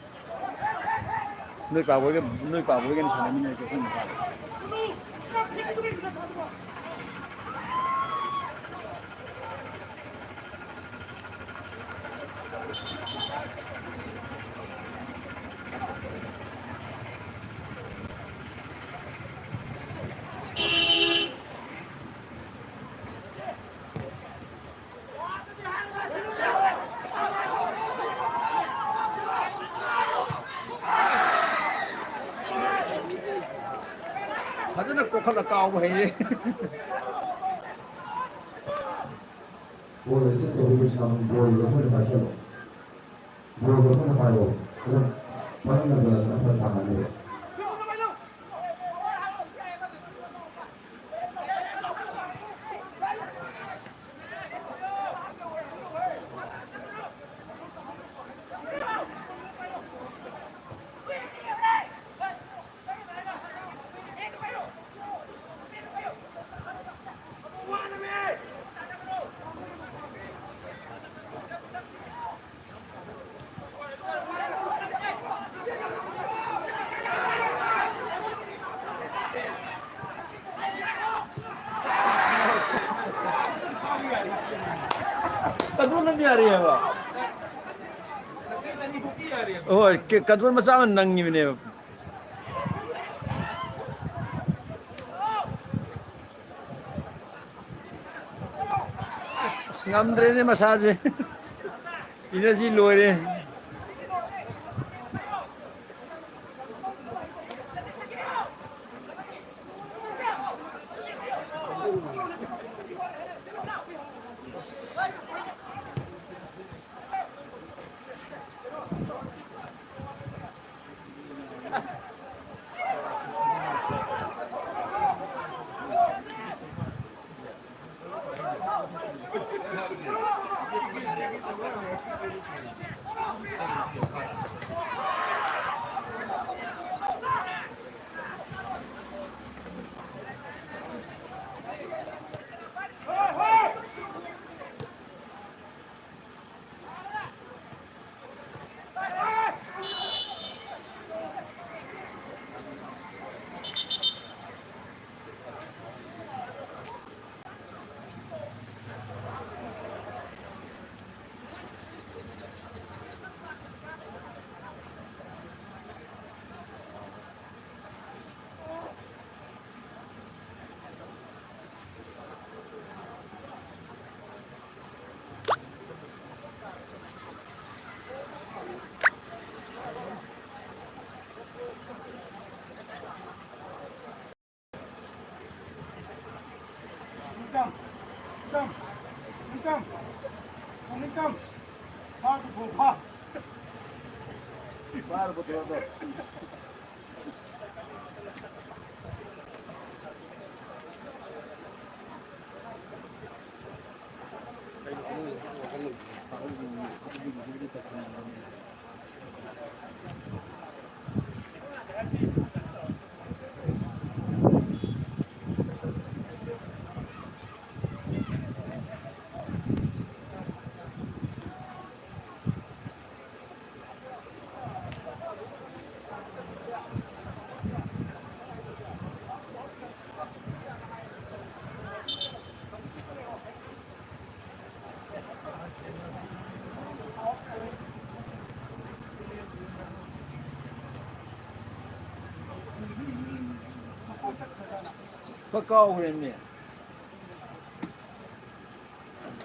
ꯅꯣꯏ ꯄꯥꯕꯣꯏꯒ, ꯅꯣꯏ ꯄꯥꯕꯣꯏꯒꯅ ꯁꯥꯟꯅꯃꯤꯟꯅꯔꯤꯁꯦ ꯑꯩꯈꯣꯏ ꯅꯨꯄꯥꯒ꯫ ꯐꯖꯅ ꯀꯣꯛꯈꯠꯂ ꯀꯥꯎꯕ ꯍꯩꯔꯦ꯫ ꯕꯣꯜ ꯆꯠꯇꯧꯕꯒꯤ ꯄꯩꯁꯥ ꯕꯣꯜꯗꯣ ꯑꯩꯈꯣꯏꯅ ꯄꯥꯏꯁꯜꯂꯣ꯫ ꯕꯣꯜꯗꯣ ꯑꯩꯈꯣꯏꯅ ꯄꯥꯏꯌꯣ꯫ ꯑꯗꯨꯝ ꯄꯥꯏꯃꯤꯟꯅꯕꯗ ꯅꯠꯇ꯭ꯔ ꯇꯥꯟꯅꯅꯦꯕ꯫ ꯀꯟꯇ꯭ꯔꯣꯜ ꯑꯗꯨꯝ ꯌꯥꯔꯤꯑꯕ꯫ ꯍꯣꯏ, ꯀ-, ꯀꯟꯇ꯭ꯔꯣꯜ ꯃꯆꯥ ꯑꯃ ꯅꯪꯉꯤꯕꯅꯦꯕ꯫ ꯑꯁ, ꯉꯝꯗ꯭ꯔꯦꯅꯦ ꯃꯁꯥꯁꯦ꯫ ꯏꯅꯔꯖꯤ ꯂꯣꯏꯔꯦ꯫ Come. Come, come. Far to go, far. Far to go. ꯀꯥꯎꯈ꯭ꯔꯦꯅꯦ꯫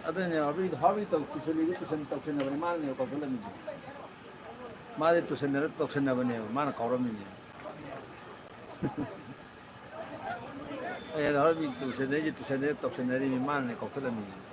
ꯑꯗꯨꯅꯦ ꯍꯥꯕꯤ, ꯍꯥꯕꯤ ꯇꯧ-, ꯇꯨꯁꯟ-, ꯇꯨꯁꯟꯅꯕꯅꯦ, ꯃꯥꯅꯅꯦꯕ ꯀꯥꯎꯁꯜꯂꯝꯃꯤꯁꯦ꯫ ꯃꯥꯗꯤ ꯇꯨꯁꯟꯅꯔ ꯇꯧꯁꯟꯅꯕꯅꯦꯕ, ꯃꯥꯅ ꯀꯥꯎꯔꯝꯃꯤꯅꯦ꯫ ꯑꯩ ꯍꯥꯏꯗꯣ ꯍꯥꯕꯤ ꯇꯨꯁꯟꯅꯩꯁꯦ, ꯇꯨꯁꯟꯅꯔ ꯇꯧꯁꯟꯅꯔꯤꯅꯤ, ꯃꯥꯅꯅꯦ ꯀꯥꯎꯁꯜꯂꯝꯃꯤꯁꯦ꯫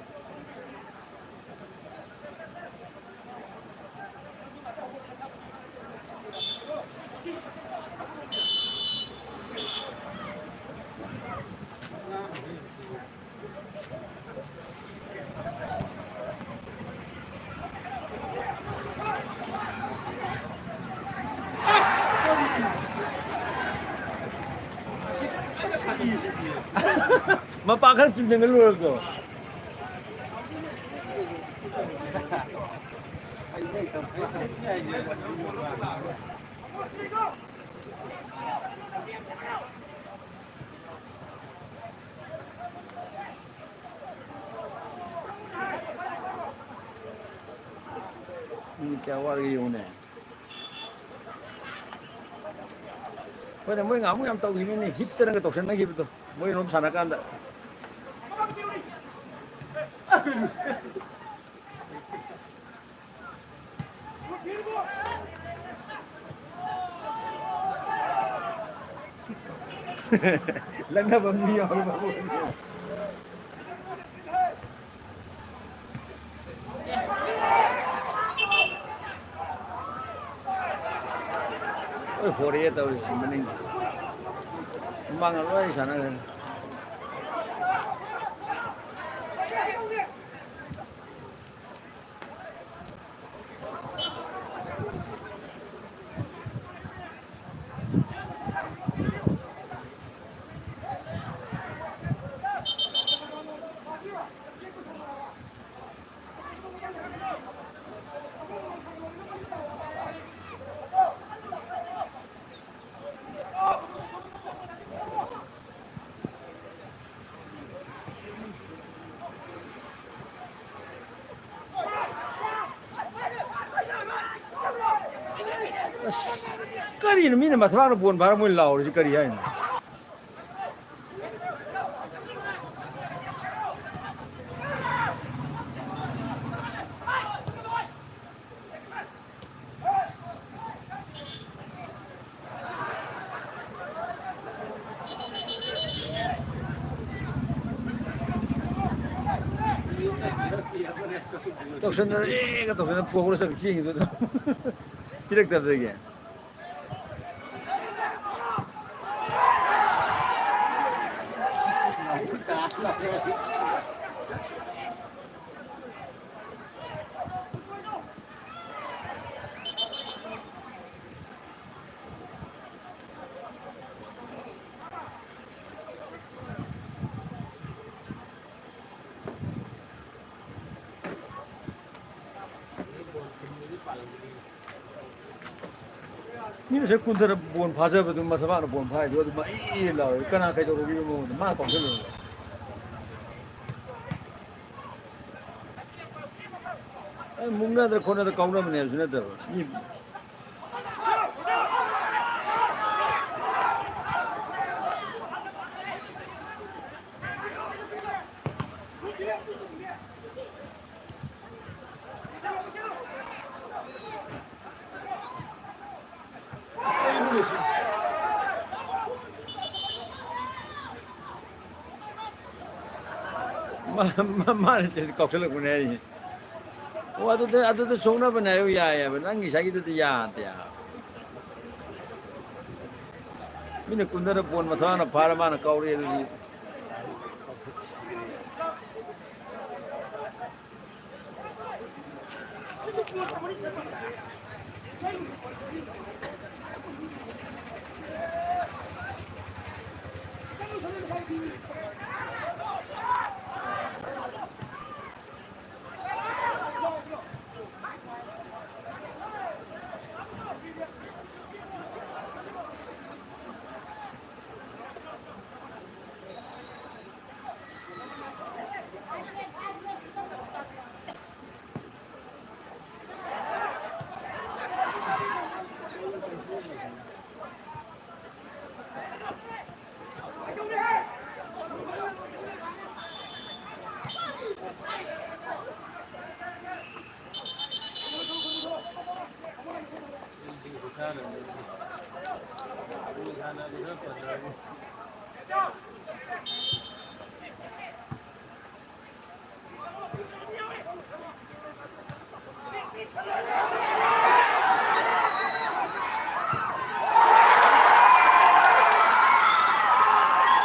ꯃꯄꯥ ꯈꯔ ꯆꯨꯝꯁꯤꯟꯒ ꯂꯣꯏꯔꯕꯗꯣ꯫ ꯃꯤꯅꯤꯠ ꯀꯌꯥ ꯋꯥꯠꯂꯤꯒꯦ ꯌꯦꯡꯉꯨꯅꯦ꯫ ꯍꯣꯏꯅꯦ, ꯃꯣꯏ ꯉꯍꯥꯟꯃꯨꯛ ꯌꯥꯝ ꯇꯧꯈꯤꯕꯅꯤꯅꯦ, ꯍꯤꯞꯇꯅꯒ ꯇꯧꯁꯟꯅꯈꯤꯕꯗꯣ, ꯃꯣꯏꯔꯣꯝ ꯁꯥꯟꯅꯀꯥꯟꯗ꯫ ꯂꯛꯅꯕ ꯃꯤ ꯌꯥꯎꯔꯕ? ꯂꯣꯏ ꯍꯣꯔꯛꯑꯦ ꯇꯧꯔꯤꯁꯤ ꯃꯅꯤꯡꯁꯦ꯫ ꯃꯃꯥꯡꯗ ꯂꯣꯏ ꯁꯥꯟꯅꯈ꯭ꯔꯦ꯫ ꯑꯁ, ꯀꯔꯤꯅꯣ ꯃꯤꯅ ꯃꯊꯕꯥꯛꯅ ꯕꯣꯟ ꯐꯥꯔ ꯃꯣꯏ ꯂꯥꯎꯔꯤꯁꯤ ꯀꯔꯤ ꯍꯥꯏꯅꯣ? ꯇꯧꯁꯟꯅꯔꯦꯒ ꯇꯧꯁꯟꯅ ꯐꯨꯍꯧꯔ ꯆꯠꯈꯤ ꯆꯦꯡꯒꯤꯗꯨꯗ꯫ ꯄꯤꯔꯛꯇꯕꯗꯒꯤ꯫ ꯃꯤ ꯉꯁꯥꯏ ꯀꯨꯟꯊꯔ ꯕꯣꯟ ꯐꯥꯖꯕꯗꯨ ꯃꯊꯕꯥꯛꯅ ꯕꯣꯟ ꯐꯥꯏꯗꯨ ꯑꯗꯨ ꯃꯩ ꯂꯥꯎꯔꯦ꯫ ꯀꯅꯥ ꯀꯩꯗꯧꯔꯒꯦ ꯃꯉꯣꯟꯗ? ꯃꯥ ꯀꯥꯎꯁꯜꯂꯨꯔꯦ꯫ ꯑꯩ ꯃꯨꯛꯅꯗ꯭ꯔ ꯈꯣꯠꯅꯗ꯭ꯔ ꯀꯥꯎꯅꯕꯅꯦ ꯍꯥꯏꯕꯁꯨ ꯅꯠꯇꯕ꯫ ꯃꯤ ꯃꯥ-, ꯃꯥ-, ꯃꯥꯅ ꯆꯦ ꯀꯥꯎꯁꯜꯂꯛꯄꯅꯦ ꯍꯥꯏꯔꯤꯅꯦ꯫ ꯑꯣ, ꯑꯗꯨꯗ, ꯑꯗꯨꯗ ꯁꯣꯛꯅꯕꯅꯦ ꯍꯥꯏꯕ ꯌꯥꯏꯑꯕ꯫ ꯅꯪ ꯉꯁꯥꯏꯒꯤꯗꯨꯗꯤ ꯌꯥꯗꯦ ꯍꯥꯏꯕ꯫ ꯃꯤꯅ ꯀꯨꯟꯗꯅ ꯕꯣꯟ ꯃꯊꯛꯅ ꯐꯥꯔ ꯃꯥꯅ ꯀꯥꯎꯔꯛꯑꯦ ꯑꯗꯨꯗꯤ꯫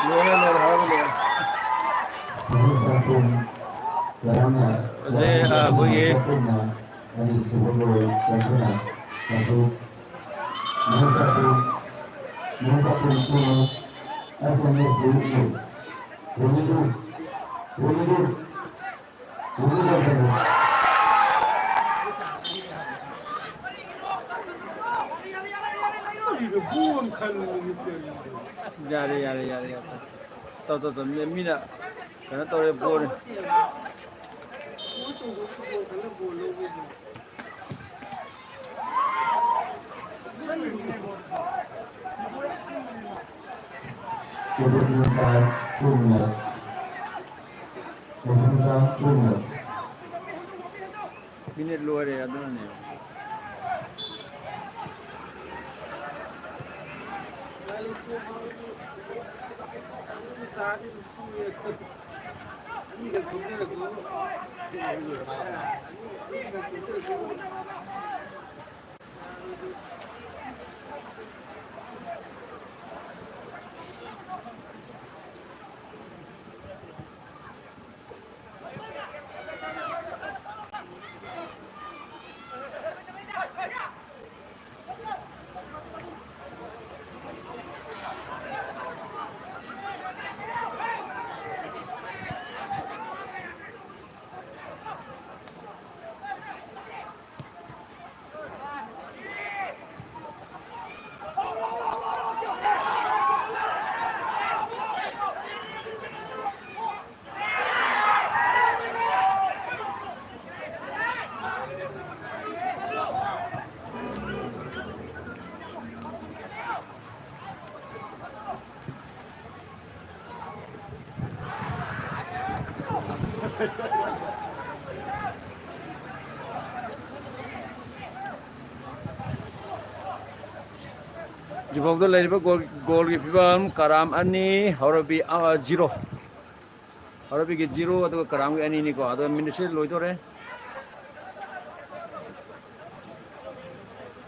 ꯂꯣꯏꯔꯦ, ꯂꯣꯏꯔꯦ, ꯍꯥꯏꯕ ꯂꯣꯏꯔꯦ꯫ ꯍꯧꯖꯤꯛ, ꯑ, ꯑꯩꯈꯣꯏꯒꯤ ꯑꯅꯤꯁꯨꯕ ꯒꯣꯜ ꯆꯟꯗꯨꯅ ꯃꯗꯨ ꯃꯍꯨꯠ ꯆꯠꯄ, ꯃꯍꯨꯠ ꯆꯠꯄ ꯅꯨꯄꯤꯅ ꯑꯦꯁ M S C two, twenty two, twenty two. ꯌꯥꯔꯦ, ꯌꯥꯔꯦ, ꯌꯥꯔꯦ, ꯌꯥꯔꯦ꯫ ꯇꯧ, ꯇꯧ, ꯇꯧ꯫ ꯃꯤ-, ꯃꯤꯅ ꯀꯩꯅꯣ ꯇꯧꯔꯦ, ꯕꯣꯜ꯫ ꯃꯤꯅꯤꯠ ꯂꯣꯏꯔꯦ, ꯑꯗꯨꯅꯅꯦ꯫ ꯍꯧꯖꯤꯛꯐꯥꯎꯗ ꯂꯩꯔꯤꯕ ꯒꯣꯜ, ꯒꯣꯜꯒꯤ ꯐꯤꯕꯝ, ꯀꯔꯥꯝ ꯑꯅꯤ, ꯍꯧꯔꯕꯤ, ꯑ, ꯖꯤꯔꯣ꯫ ꯍꯧꯔꯕꯤꯒꯤ ꯖꯤꯔꯣ, ꯑꯗꯨꯒ ꯀꯔꯥꯝꯒꯤ ꯑꯅꯤꯅꯤꯀꯣ꯫ ꯑꯗꯣ ꯃꯤꯅꯤꯠꯁꯦ ꯂꯣꯏꯗꯣꯔꯦ꯫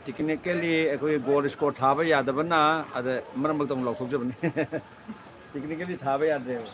Technically ꯑꯩꯈꯣꯏ ꯒꯣꯜ ꯁ꯭ꯀꯣꯔ ꯊꯥꯕ ꯌꯥꯗꯕꯅ ꯑꯗ ꯃꯔꯛ ꯃꯔꯛꯇ ꯑꯃꯨꯛ ꯂꯥꯎꯊꯣꯛꯆꯕꯅꯤ꯫ Technically ꯊꯥꯕ ꯌꯥꯗ꯭ꯔꯦꯕ꯫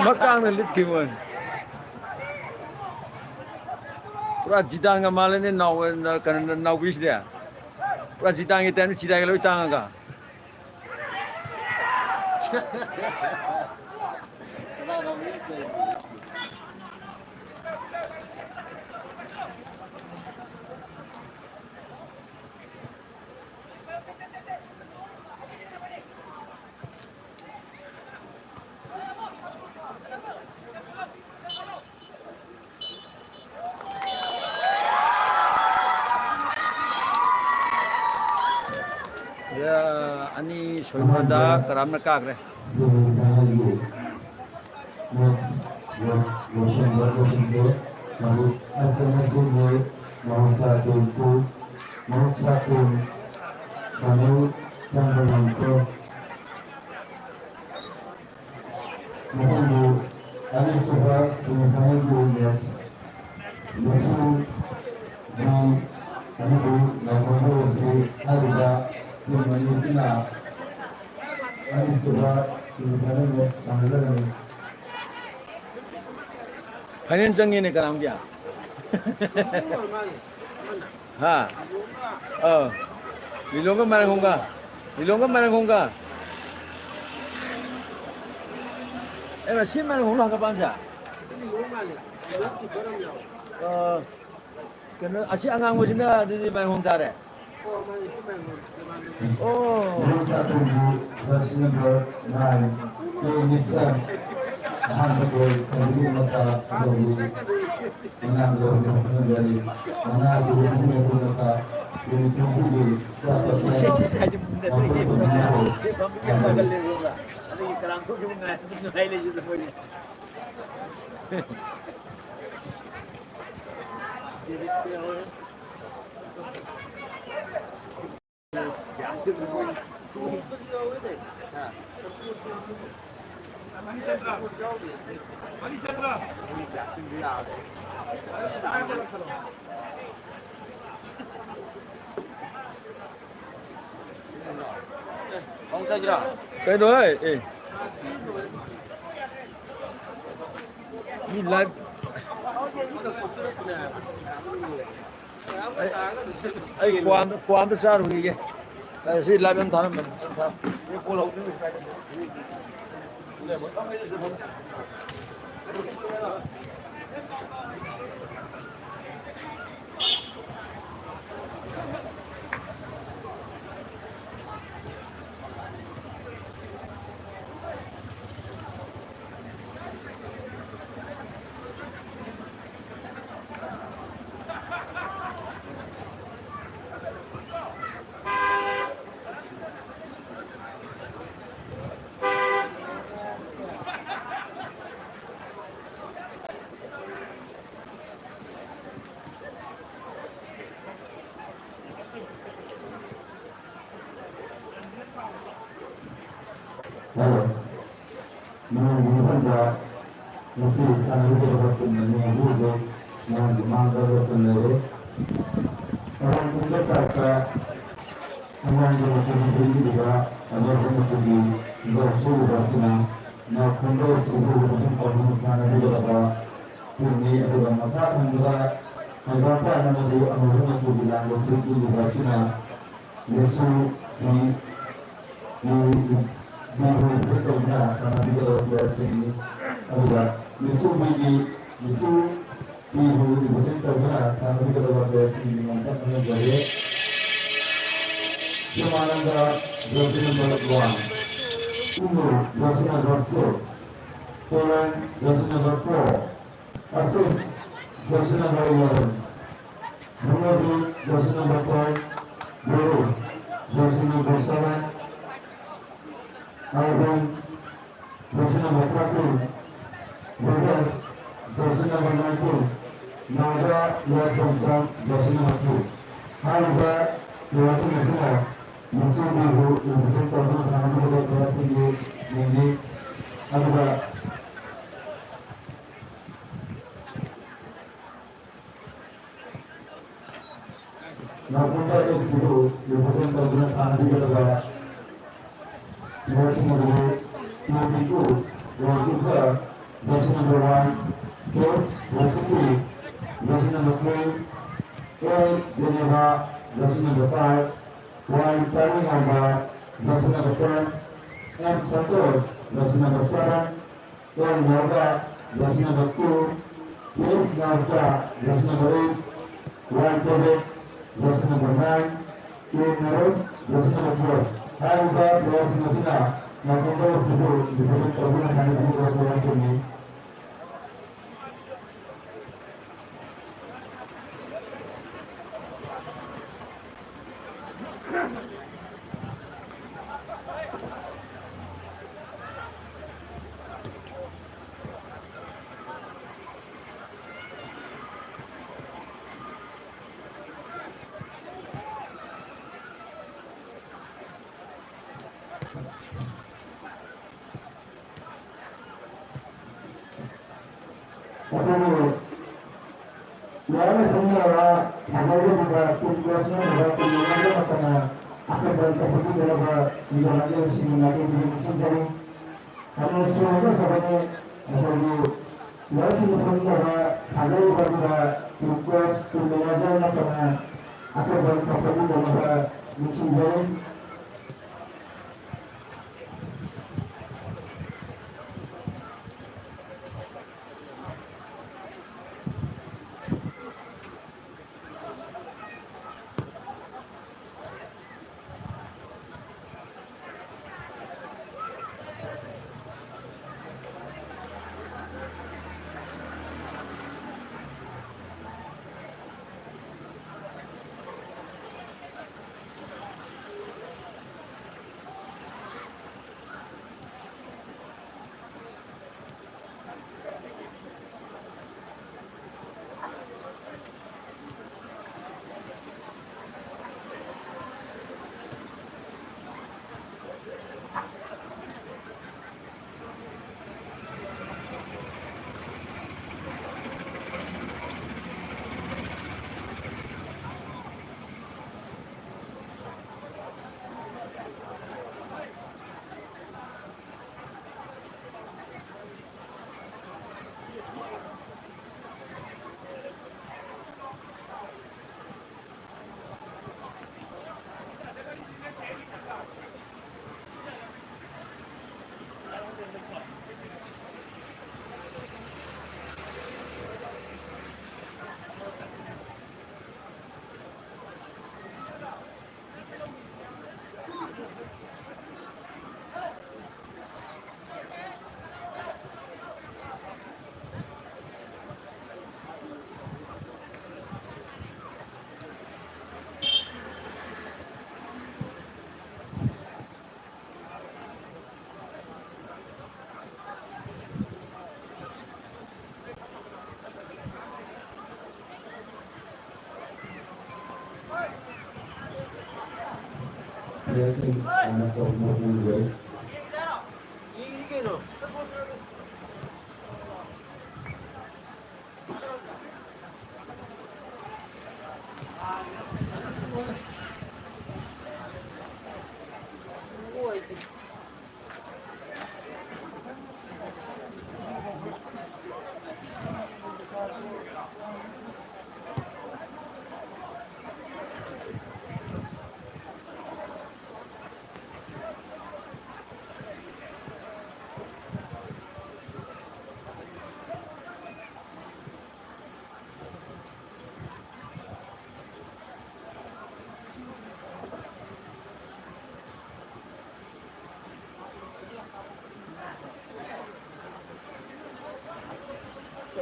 ꯃꯀꯥꯡꯅ ꯂꯤꯠꯈꯤꯕ ꯋꯥꯅꯤ꯫ ꯄꯨꯔꯥ ꯖꯤꯗꯥꯟꯒ ꯃꯥꯜꯂꯦꯅꯦ, ꯅꯥꯎ-, ꯀꯩꯅꯣ, ꯅꯥꯎꯕꯤꯁꯤꯗꯤ꯫ ꯄꯨꯔꯥ ꯖꯤꯗꯥꯟꯒꯤ ꯇꯥꯏꯞꯇ ꯆꯤꯗꯥꯏꯒ ꯂꯣꯏ ꯇꯥꯡꯉꯒ꯫ ꯑꯅꯤ ꯁꯣꯏꯅꯣꯗ ꯀꯔꯥꯝꯅ ꯀꯥꯈ꯭ꯔꯦ꯫ ꯁꯦꯃꯤꯐꯥꯏꯅꯦꯜꯒꯤ ꯃꯦꯆ ꯂꯣꯏꯁꯤꯟꯕ ꯂꯣꯏꯁꯤꯟꯈ꯭ꯔꯦ꯫ ꯍꯧꯖꯤꯛ ꯑꯁ ꯑꯦꯟ ꯑꯦꯁ ꯁꯤꯒꯤ ꯃꯍꯧꯁꯥ ꯇꯨ ꯇꯨ, ꯃꯍꯧꯁꯥ ꯇꯨ ꯐꯥꯏꯅꯦꯜ ꯆꯪꯕ ꯉꯝꯈ꯭ꯔꯦ꯫ ꯃꯊꯪꯒꯤ ꯑꯅꯤꯁꯨꯕ ꯁꯦꯃꯤꯐꯥꯏꯅꯦꯜꯒꯤ ꯃꯦꯆ ꯂꯨꯁꯨ ꯕꯤ ꯑꯃꯗꯤ ꯂꯥꯏꯐꯝ ꯑꯦꯐ ꯁꯤ ꯍꯥꯏꯔꯤꯕ ꯇꯤꯝ ꯑꯅꯤꯁꯤꯅ ꯑꯅꯤꯁꯨꯕ ꯁꯦꯃꯤꯐꯥꯏꯅꯦꯜ ꯃꯦꯆ ꯁꯥꯟꯅꯒꯗꯕꯅꯤ꯫ ꯐꯥꯏꯅꯦꯜ ꯆꯪꯉꯦꯅꯦ ꯀꯅꯥꯝꯒꯤ? ꯍꯥ? ꯑꯧ꯫ ꯂꯤꯂꯣꯡꯒ ꯃꯥꯏꯔꯦꯟꯈꯣꯡꯒ? ꯂꯤꯂꯣꯡꯒ ꯃꯥꯏꯔꯦꯟꯈꯣꯡꯒ? ꯑꯦ, ꯁꯤ ꯃꯥꯏꯍꯣꯡꯂꯣ ꯍꯪꯒꯄꯥꯟꯁꯦ? ꯑ, ꯀꯩꯅꯣ, ꯑꯁꯤ ꯑꯉꯥꯡꯕꯁꯤꯅ ꯑꯗꯨꯗꯤ ꯃꯥꯏꯍꯣꯡ ꯇꯥꯔꯦ꯫ ꯑꯣ꯫ ꯏꯕꯣꯆꯥ ꯊꯣꯏꯕꯤ, ꯖꯔꯁꯤ ꯅꯝꯕꯔ ꯅꯥꯏꯟ, ꯀꯦ ꯅꯤꯞꯆꯟ꯫ ꯑꯍꯥꯟꯕ ꯒꯣꯜ ꯈꯣꯡꯖꯤꯟꯒꯤ ꯃꯆꯥ ꯑꯗꯨꯒꯤ ꯃꯅꯥꯛꯇ ꯍꯧꯖꯤꯛ ꯍꯧꯖꯤꯛ ꯃꯉꯥꯁꯨ ꯍꯧꯖꯤꯛ ꯍꯧꯖꯤꯛ ꯃꯆꯥ ꯇꯨ ꯇ꯭ꯋꯦꯟꯇꯤꯒꯤ ꯁꯤ, ꯁꯤ, ꯁꯤ, ꯁꯤ ꯍꯥꯏꯁꯦ ꯃꯨꯟꯅ ꯆꯠꯂꯤꯁꯦ ꯏꯕꯨꯡꯉꯣ꯫ ꯁꯤ ꯐꯝꯃꯤꯒ ꯆꯥꯒꯜꯂꯦ ꯏꯕꯨꯡꯉꯣ꯫ ꯑꯗꯨꯒꯤ ꯀꯔꯥꯝ ꯊꯣꯛꯈꯤꯕ ꯉꯥꯏ-, ꯉꯥꯏ ꯂꯩꯕꯗꯣ ꯃꯣꯏꯅꯦ꯫ ꯀꯩꯅꯣ ꯍꯥꯏ? ꯑꯦ꯫ ꯃꯤ live꯫ ꯑꯩ, ꯑꯩ ꯀ꯭ꯋꯥ ꯑꯝꯇ, ꯀ꯭ꯋꯥ ꯑꯝꯇ ꯆꯥꯔꯨꯈꯤꯒꯦ꯫ ꯑꯩ ꯁꯤ live ꯑꯝ ꯊꯥꯔꯝꯕꯅꯤ꯫ ꯍꯜꯂꯣ꯫ ꯃꯌꯥꯝꯒꯤ ꯃꯐꯝꯗ ꯉꯁꯤ ꯁꯥꯟꯅꯒꯗꯧꯔꯤꯕ ꯇꯤꯝ ꯑꯅꯤ ꯑꯍꯨꯝꯁꯨ ꯃꯌꯥꯝꯒꯤ ꯃꯥꯡꯗ ꯂꯦꯞꯇꯨꯅ ꯂꯩꯔꯦ꯫ ꯑꯋꯥꯡ ꯈꯨꯜꯗ ꯆꯥꯛꯇ ꯑꯉꯥꯡꯒꯤ ꯃꯇꯝ ꯄꯤꯕꯤꯔꯤꯕ ꯑꯅꯧꯕ ꯃꯆꯨꯒꯤ ꯍꯤꯗꯥꯛ ꯁꯨꯔꯤꯕ ꯑꯁꯤꯅ ꯅꯥꯎꯈꯣꯡꯗ ꯁꯤꯕꯨ ꯃꯐꯝ ꯀꯧꯗꯨꯅ ꯁꯥꯟꯅꯕꯤꯒꯗꯕ ꯇꯤꯝꯅꯤ꯫ ꯑꯗꯨꯒ ꯃꯈꯥ ꯊꯪꯕꯗ ꯍꯪꯒꯥꯝꯄꯥꯟ ꯑꯃꯗꯤ ꯑꯃꯨꯕ ꯃꯆꯨꯒꯤ ꯂꯥꯡꯕ ꯐꯨꯔꯤꯠ ꯂꯤꯠꯂꯤꯕ ꯑꯁꯤꯅ ꯂꯦꯁꯨ ꯐꯤ, ꯐꯤ, ꯕꯤꯕꯨ represent ꯇꯧꯗꯨꯅ ꯁꯥꯟꯅꯕꯤꯒꯗꯕ playerꯁꯤꯡꯅꯤ꯫ ꯑꯗꯨꯒ ꯃꯤꯁꯨ ꯕꯤꯒꯤ, ꯃꯤꯁꯨ ꯕꯤꯕꯨ represent ꯇꯧꯗꯨꯅ ꯁꯥꯟꯅꯕꯤꯒꯗꯕ playerꯁꯤꯡꯒꯤ ꯃꯤꯡ ꯑꯃꯇ ꯈꯪꯍꯟꯖꯔꯤ꯫ ꯁꯤꯃꯥꯅꯟꯗ, jersey number one, ꯏꯃꯨ, jersey number six, ꯇꯣꯂꯟ, jersey number four, ꯑꯁꯤꯁ, jersey number eleven, ꯃꯅꯣꯖꯤꯠ, jersey number ten, ꯕꯤꯔꯨꯁ, jersey number seven, ꯑꯔꯕꯤꯟ, jersey number thirteen, Biresh, jersey number nineteen, Naga ꯌꯥꯏꯐꯝꯁꯥꯡ, jersey number three꯫ ꯍꯥꯏꯔꯤꯕ playerꯁꯤꯡ ꯑꯁꯤꯅ ꯃꯤꯁꯨ ꯕꯤꯕꯨ represent ꯇꯧꯗꯨꯅ ꯁꯥꯟꯅꯒꯗꯕ playerꯁꯤꯡꯒꯤ ꯃꯤꯡꯅꯤ꯫ ꯑꯗꯨꯒ ꯅꯥꯎꯄꯨꯝꯕ ꯑꯦꯐꯁꯤꯕꯨ represent ꯇꯧꯗꯨꯅ ꯁꯥꯟꯅꯕꯤꯒꯗꯕ playerꯁꯤꯡ ꯑꯗꯨꯗꯤ ꯇꯨ Piku, goalkeeper, jersey number one, ꯀꯦꯁ Rosipi, jersey number three, A Jeneba, jersey number five, Y Taringanba, jersey number ten, M Santosh, jersey number seven, L Naoba, jersey number two, P S Naocha, jersey number eight, Y ꯗꯦꯕꯤꯠ, jersey number nine, K Naresh, jersey number twelve꯫ ꯍꯥꯏꯔꯤꯕ playerꯁꯤꯡ ꯑꯁꯤꯅ ꯅꯥꯎꯄꯨꯝꯕ ꯑꯦꯐꯁꯤꯕꯨ represent ꯇꯧꯗꯨꯅ ꯁꯥꯟꯅꯕꯤꯔꯤꯕ playerꯁꯤꯡꯅꯤ꯫ ꯑꯩꯈꯣꯏꯒꯤ ꯂꯣꯏꯅ ꯁꯤꯖꯤꯟꯅꯕ ꯊꯥꯖꯔꯤꯕ team coachꯅ ꯑꯣꯏꯕ team manager ꯅꯠꯇꯅ ꯑꯀꯣꯏꯕ ꯇꯧꯕꯤꯒꯗꯕ ꯃꯤꯑꯣꯏꯁꯤꯡꯒꯤ ꯃꯥꯏꯀꯩꯗꯒꯤ ꯅꯤꯡꯁꯤꯡꯖꯔꯤ꯫ ꯌꯥꯝꯅ ꯅꯨꯡꯁꯤ ꯍꯥꯏꯖꯈ꯭ꯔꯕꯅꯤ꯫ ꯑꯩꯈꯣꯏꯒꯤ ꯂꯣꯏꯁꯤꯟꯕ ꯊꯣꯛꯅꯕ ꯊꯥꯖꯔꯤꯕ ꯑꯗꯨꯒ team coach, team manager ꯅꯠꯇꯅ ꯑꯀꯣꯏꯕ ꯇꯧꯕꯤꯒꯗꯕ ꯅꯤꯡꯁꯤꯡꯖꯔꯤ꯫ ꯄ꯭ꯂꯦꯌꯔꯁꯤꯡ ꯍꯥꯟꯅ ꯇꯧꯕ ꯎꯔꯦ꯫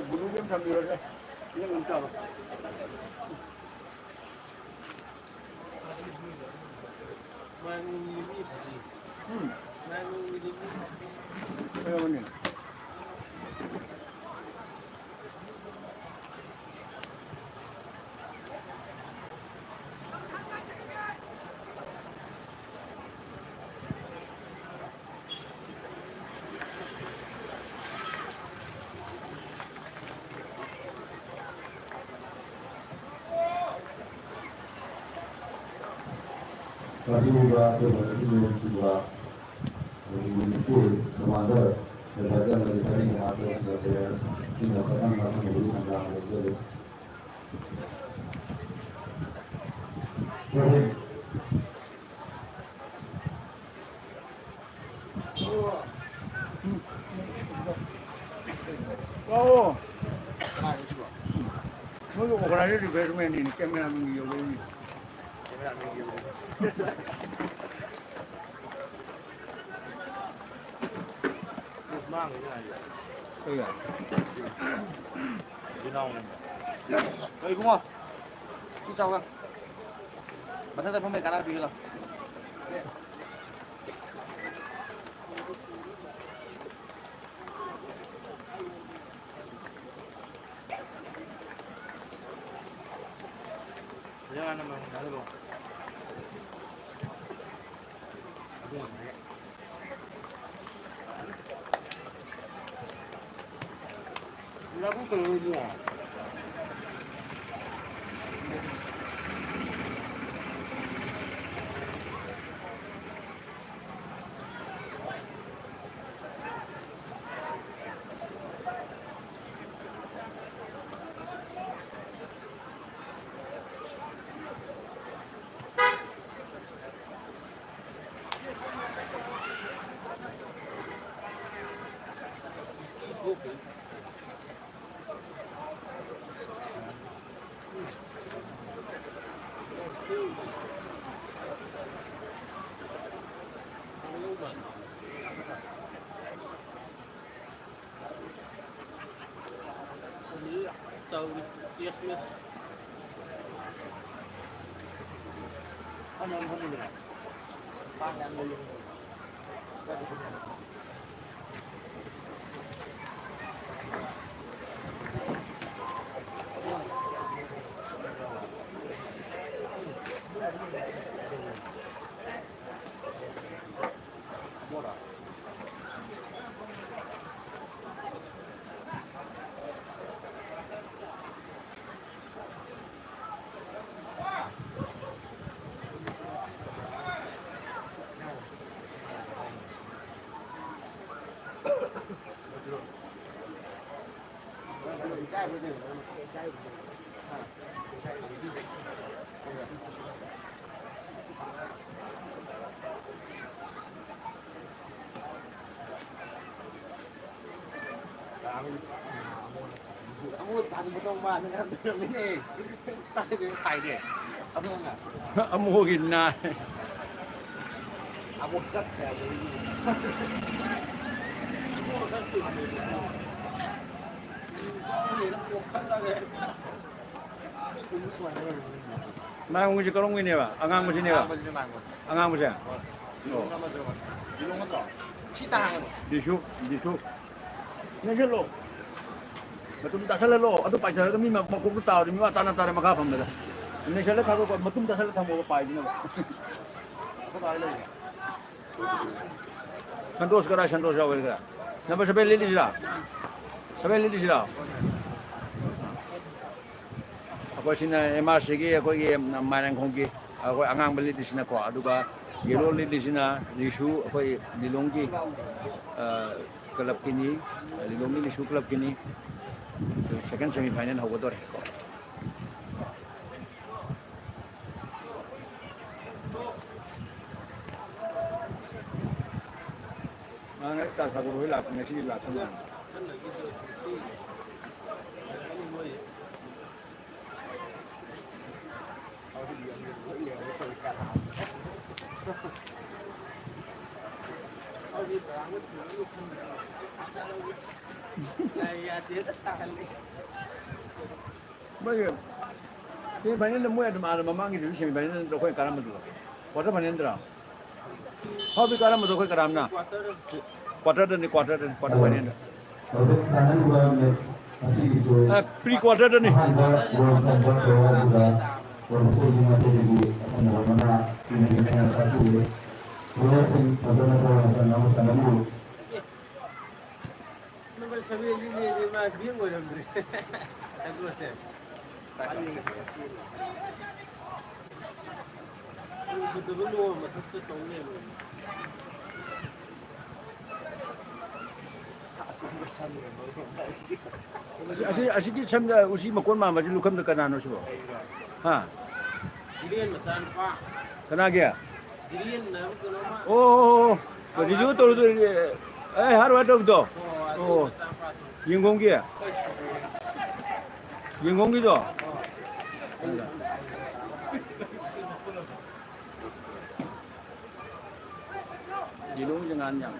ꯕ꯭ꯂꯨꯒꯤ ꯑꯃ ꯊꯝꯕꯤꯔꯣꯁꯦ꯫ ꯁꯤꯗ ꯑꯗꯨꯝ ꯆꯥꯔꯣ꯫ ꯎꯝ꯫ ꯀꯩꯅꯣꯅꯦ꯫ ꯑꯗꯨꯒ ꯑꯩꯈꯣꯏ ꯃꯅꯤꯄꯨꯔ ꯀꯃꯥꯟꯗꯔ ꯑꯦꯗꯚꯥꯏꯖꯔ ꯃꯅꯤꯄꯨꯔꯤ ꯉꯥꯛꯇ ꯁꯤꯡꯅ ꯁꯛꯅ ꯃꯊꯪꯗꯒꯤ ꯊꯧꯗꯥꯡ ꯂꯧꯖꯒꯦ꯫ ꯂꯥꯛꯑꯣ꯫ ꯃꯣꯏꯒꯤ organizer department ꯅꯤꯅꯦ, cameraman ꯌꯧꯔꯛꯏꯅꯦ꯫ ꯀꯩꯒ? ꯍꯣꯏ ꯏꯕꯨꯡꯉꯣ, ꯁꯤ ꯆꯥꯎꯅ꯫ ꯃꯊꯛꯇ ꯐꯝꯕꯩ ꯀꯥꯟꯅꯕ ꯄꯤꯒꯦ ꯂꯥꯎ꯫ ꯇꯧꯔꯤ ꯇꯦꯁ ꯃꯦꯠꯆ꯫ ꯑꯃꯨꯛ ꯇꯥꯟꯕꯗꯧ ꯃꯥꯜꯂꯦ ꯌꯥꯝ ꯇꯧꯔꯝꯃꯤꯅꯦ꯫ ꯆꯥꯏꯗꯦ ꯈꯥꯏꯗꯦ꯫ ꯑꯃꯨꯛꯅ꯫ ꯑꯃꯨꯛꯒꯤ ꯅꯥꯏ꯫ ꯑꯃꯨꯛ ꯆꯠꯈ꯭ꯔꯦ ꯑꯗꯨꯗꯒꯤ꯫ ꯃꯥꯡꯒꯣꯟꯁꯦ ꯀꯔꯣꯝꯒꯤꯅꯦꯕ? ꯑꯉꯥꯡꯕꯁꯤꯅꯦꯕ? ꯑꯉꯥꯡꯕꯁꯤꯅꯦ ꯃꯥꯡꯒꯣꯟ꯫ ꯑꯉꯥꯡꯕꯁꯦ? ꯍꯣꯏ꯫ ꯑꯣ꯫ ꯂꯤꯂꯣꯡ ꯑꯃꯗꯣ꯫ ꯂꯤꯂꯣꯡ ꯅꯠꯇ꯭ꯔꯣ? ꯁꯤ ꯇꯥꯍꯪꯒꯅꯨ꯫ ꯗꯤꯁꯨ, ꯗꯤꯁꯨ꯫ ꯅꯦꯠꯁꯜꯂꯣ꯫ ꯃꯇꯨꯝ ꯇꯥꯁꯜꯍꯜꯂꯣ꯫ ꯑꯗꯨ ꯄꯥꯏꯊꯔꯒ ꯃꯤ ꯃ-, ꯃꯀꯣꯛꯇ ꯇꯥꯕꯗꯤ ꯃꯤ ꯋꯥ ꯇꯥꯅ ꯇꯥꯔꯦ ꯃꯈꯥ ꯐꯝꯕꯗ꯫ ꯅꯦꯠꯁꯜꯂ ꯊꯥꯗꯣꯛꯄ, ꯃꯇꯨꯝ ꯇꯥꯁꯜꯂ ꯊꯝꯃꯣꯕ ꯄꯥꯏꯗꯅꯕ꯫ ꯑꯩꯈꯣꯏ ꯕꯥ ꯍꯣꯏ ꯂꯩꯌꯦ꯫ ꯁꯟꯇꯣꯁ ꯀꯔꯥꯏ? ꯁꯟꯇꯣꯁ ꯌꯥꯎꯕꯗꯤ ꯀꯔꯥꯏ? ꯅꯝꯕꯔ ꯁꯚꯦꯟ ꯂꯤꯠꯂꯤꯁꯤꯔꯥ? ꯁꯚꯦꯟ ꯂꯤꯠꯂꯤꯁꯤꯔꯣ? ꯑꯩꯈꯣꯏ ꯁꯤꯅ ꯑꯦꯝ ꯑꯥꯔ ꯁꯤꯒꯤ ꯑꯩꯈꯣꯏꯒꯤ ꯃꯥꯏꯔꯦꯟꯈꯣꯡꯒꯤ ꯑꯩꯈꯣꯏ ꯑꯉꯥꯡꯕ ꯂꯤꯠꯂꯤꯁꯤꯅꯀꯣ, ꯑꯗꯨꯒ ꯌꯦꯂꯣ ꯂꯤꯠꯂꯤꯁꯤꯅ ꯂꯤꯁꯨ ꯑꯩꯈꯣꯏ ꯂꯤꯂꯣꯡꯒꯤ, ꯑ, ꯀ꯭ꯂꯕꯀꯤꯅꯤ, ꯂꯤꯂꯣꯡꯒꯤ ꯂꯤꯁꯨ ꯀ꯭ꯂꯕꯀꯤꯅꯤ꯫ ꯁꯦꯀꯦꯟ ꯁꯦꯃꯤ ꯐꯥꯏꯅꯦꯜ ꯍꯧꯒꯗꯧꯔꯦ꯫ ꯃꯥ ꯉꯁꯤ ꯇꯥ ꯁꯥꯒꯨꯔ ꯍꯣꯏ ꯂꯥꯛꯄ, ꯉꯁꯤꯗꯤ ꯂꯥꯛꯄ ꯃꯥꯜꯂꯦ꯫ ꯌꯥꯗꯦꯗ ꯇꯥꯍꯜꯂꯤ꯫ ꯃꯣꯏꯒꯤ ꯁꯦꯃꯤ ꯐꯥꯏꯅꯦꯜꯗ ꯃꯣꯏ ꯑꯗꯨꯝ ꯑꯥꯗ ꯃꯃꯥꯡꯒꯤꯗꯨꯁꯨ ꯁꯦꯃꯤ ꯐꯥꯏꯅꯦꯜꯗ ꯑꯩꯈꯣꯏꯅ ꯀꯥꯔꯝꯕꯗꯨꯔꯣ? ꯀ꯭ꯋꯥꯇꯔ ꯐꯥꯏꯅꯦꯜꯗꯔꯣ? ꯐꯥꯎꯗꯤ ꯀꯥꯔꯝꯕꯗꯣ ꯑꯩꯈꯣꯏ ꯀꯅꯥꯝꯅ? ꯀ꯭ꯋꯥꯇꯔꯗꯅꯤ, ꯀ꯭ꯋꯥꯇꯔꯗꯅꯤ, ꯀ꯭ꯋꯥꯇꯔ ꯐꯥꯏꯅꯦꯜꯗ꯫ ꯍꯧꯖꯤꯛ ꯁꯥꯟꯅꯔꯤꯕ ꯃꯦꯠꯆ ꯑꯁꯤꯒꯤꯁꯨ ꯑ, ꯄ꯭ꯔꯤ ꯀ꯭ꯋꯥꯇꯔꯗꯅꯤ꯫ ꯑꯍꯥꯟꯕ ꯒꯣꯜ ꯆꯟꯕ ꯄ꯭ꯂꯦꯌꯔ ꯑꯗꯨꯗ ꯄ꯭ꯔꯣꯐꯦꯁꯅꯦꯜꯒꯤ ꯃꯥꯏꯀꯩꯗꯒꯤ ꯑꯈꯟꯅꯕ ꯃꯅꯥ ꯄꯤꯅꯕꯅꯦꯅ ꯇꯥꯛꯄꯤꯔꯦ꯫ ꯄ꯭ꯂꯦꯌꯔꯁꯤꯡ ꯐꯖꯅ ꯊꯋꯥꯏ ꯌꯥꯎꯅ ꯁꯥꯟꯅꯕꯤꯌꯨ꯫ ꯅꯝꯕꯔ ꯁꯚꯦꯟꯗꯤ ꯂꯦꯡꯉꯦ, ꯃꯥ ꯕꯦꯛ ꯑꯣꯏꯔꯝꯗ꯭ꯔꯦ꯫ ꯁꯪꯒꯣꯠꯁꯦ꯫ ꯎꯗꯕ ꯅꯣꯡ ꯃꯊꯛꯇ ꯇꯧ ꯂꯩꯔꯝꯃꯦ꯫ ꯑꯇꯣꯞꯄ ꯁꯟ ꯑꯣꯏꯔꯝꯕ ꯑꯣꯏꯔꯝꯕ꯫ ꯑꯁꯤ, ꯑꯁꯤ, ꯑꯁꯤꯒꯤ ꯁꯝꯗ ꯎꯆꯤ ꯃꯀꯣꯟ ꯃꯥꯟꯕꯁꯤ ꯂꯨꯈꯝꯗ ꯀꯅꯥꯅꯣ ꯁꯤꯕꯣ? ꯍꯥ? ꯙꯤꯔꯦꯟ ꯃꯆꯥꯅꯨꯄꯥ꯫ ꯀꯅꯥꯒꯤ? ꯙꯤꯔꯦꯟ ꯍꯥꯏꯕ ꯀꯩꯅꯣꯃ꯫ ꯑꯣ, ꯑꯣ, ꯑꯣ, ꯑꯣ꯫ ꯔꯦꯗꯤꯑꯣ ꯇꯧꯔꯨꯗꯣꯏ-, ꯑꯦ, ꯍꯥꯔꯠ ꯋꯥꯌꯔ ꯇꯧꯕꯗꯣ? ꯑꯣ, ꯑꯗꯨ ꯑꯣ꯫ ꯃꯆꯥꯅꯨꯄꯥꯗꯣ꯫ ꯌꯦꯡꯒꯣꯡꯒꯤ? ꯑꯩꯈꯣꯏ ꯁ꯭ꯀꯨꯜꯒꯤ꯫ ꯌꯦꯡꯒꯣꯡꯒꯤꯗꯣ? ꯑꯣ꯫ ꯌꯦꯡꯒꯣꯡꯒꯤꯁꯦ ꯉꯥꯟ ꯌꯥꯝ꯫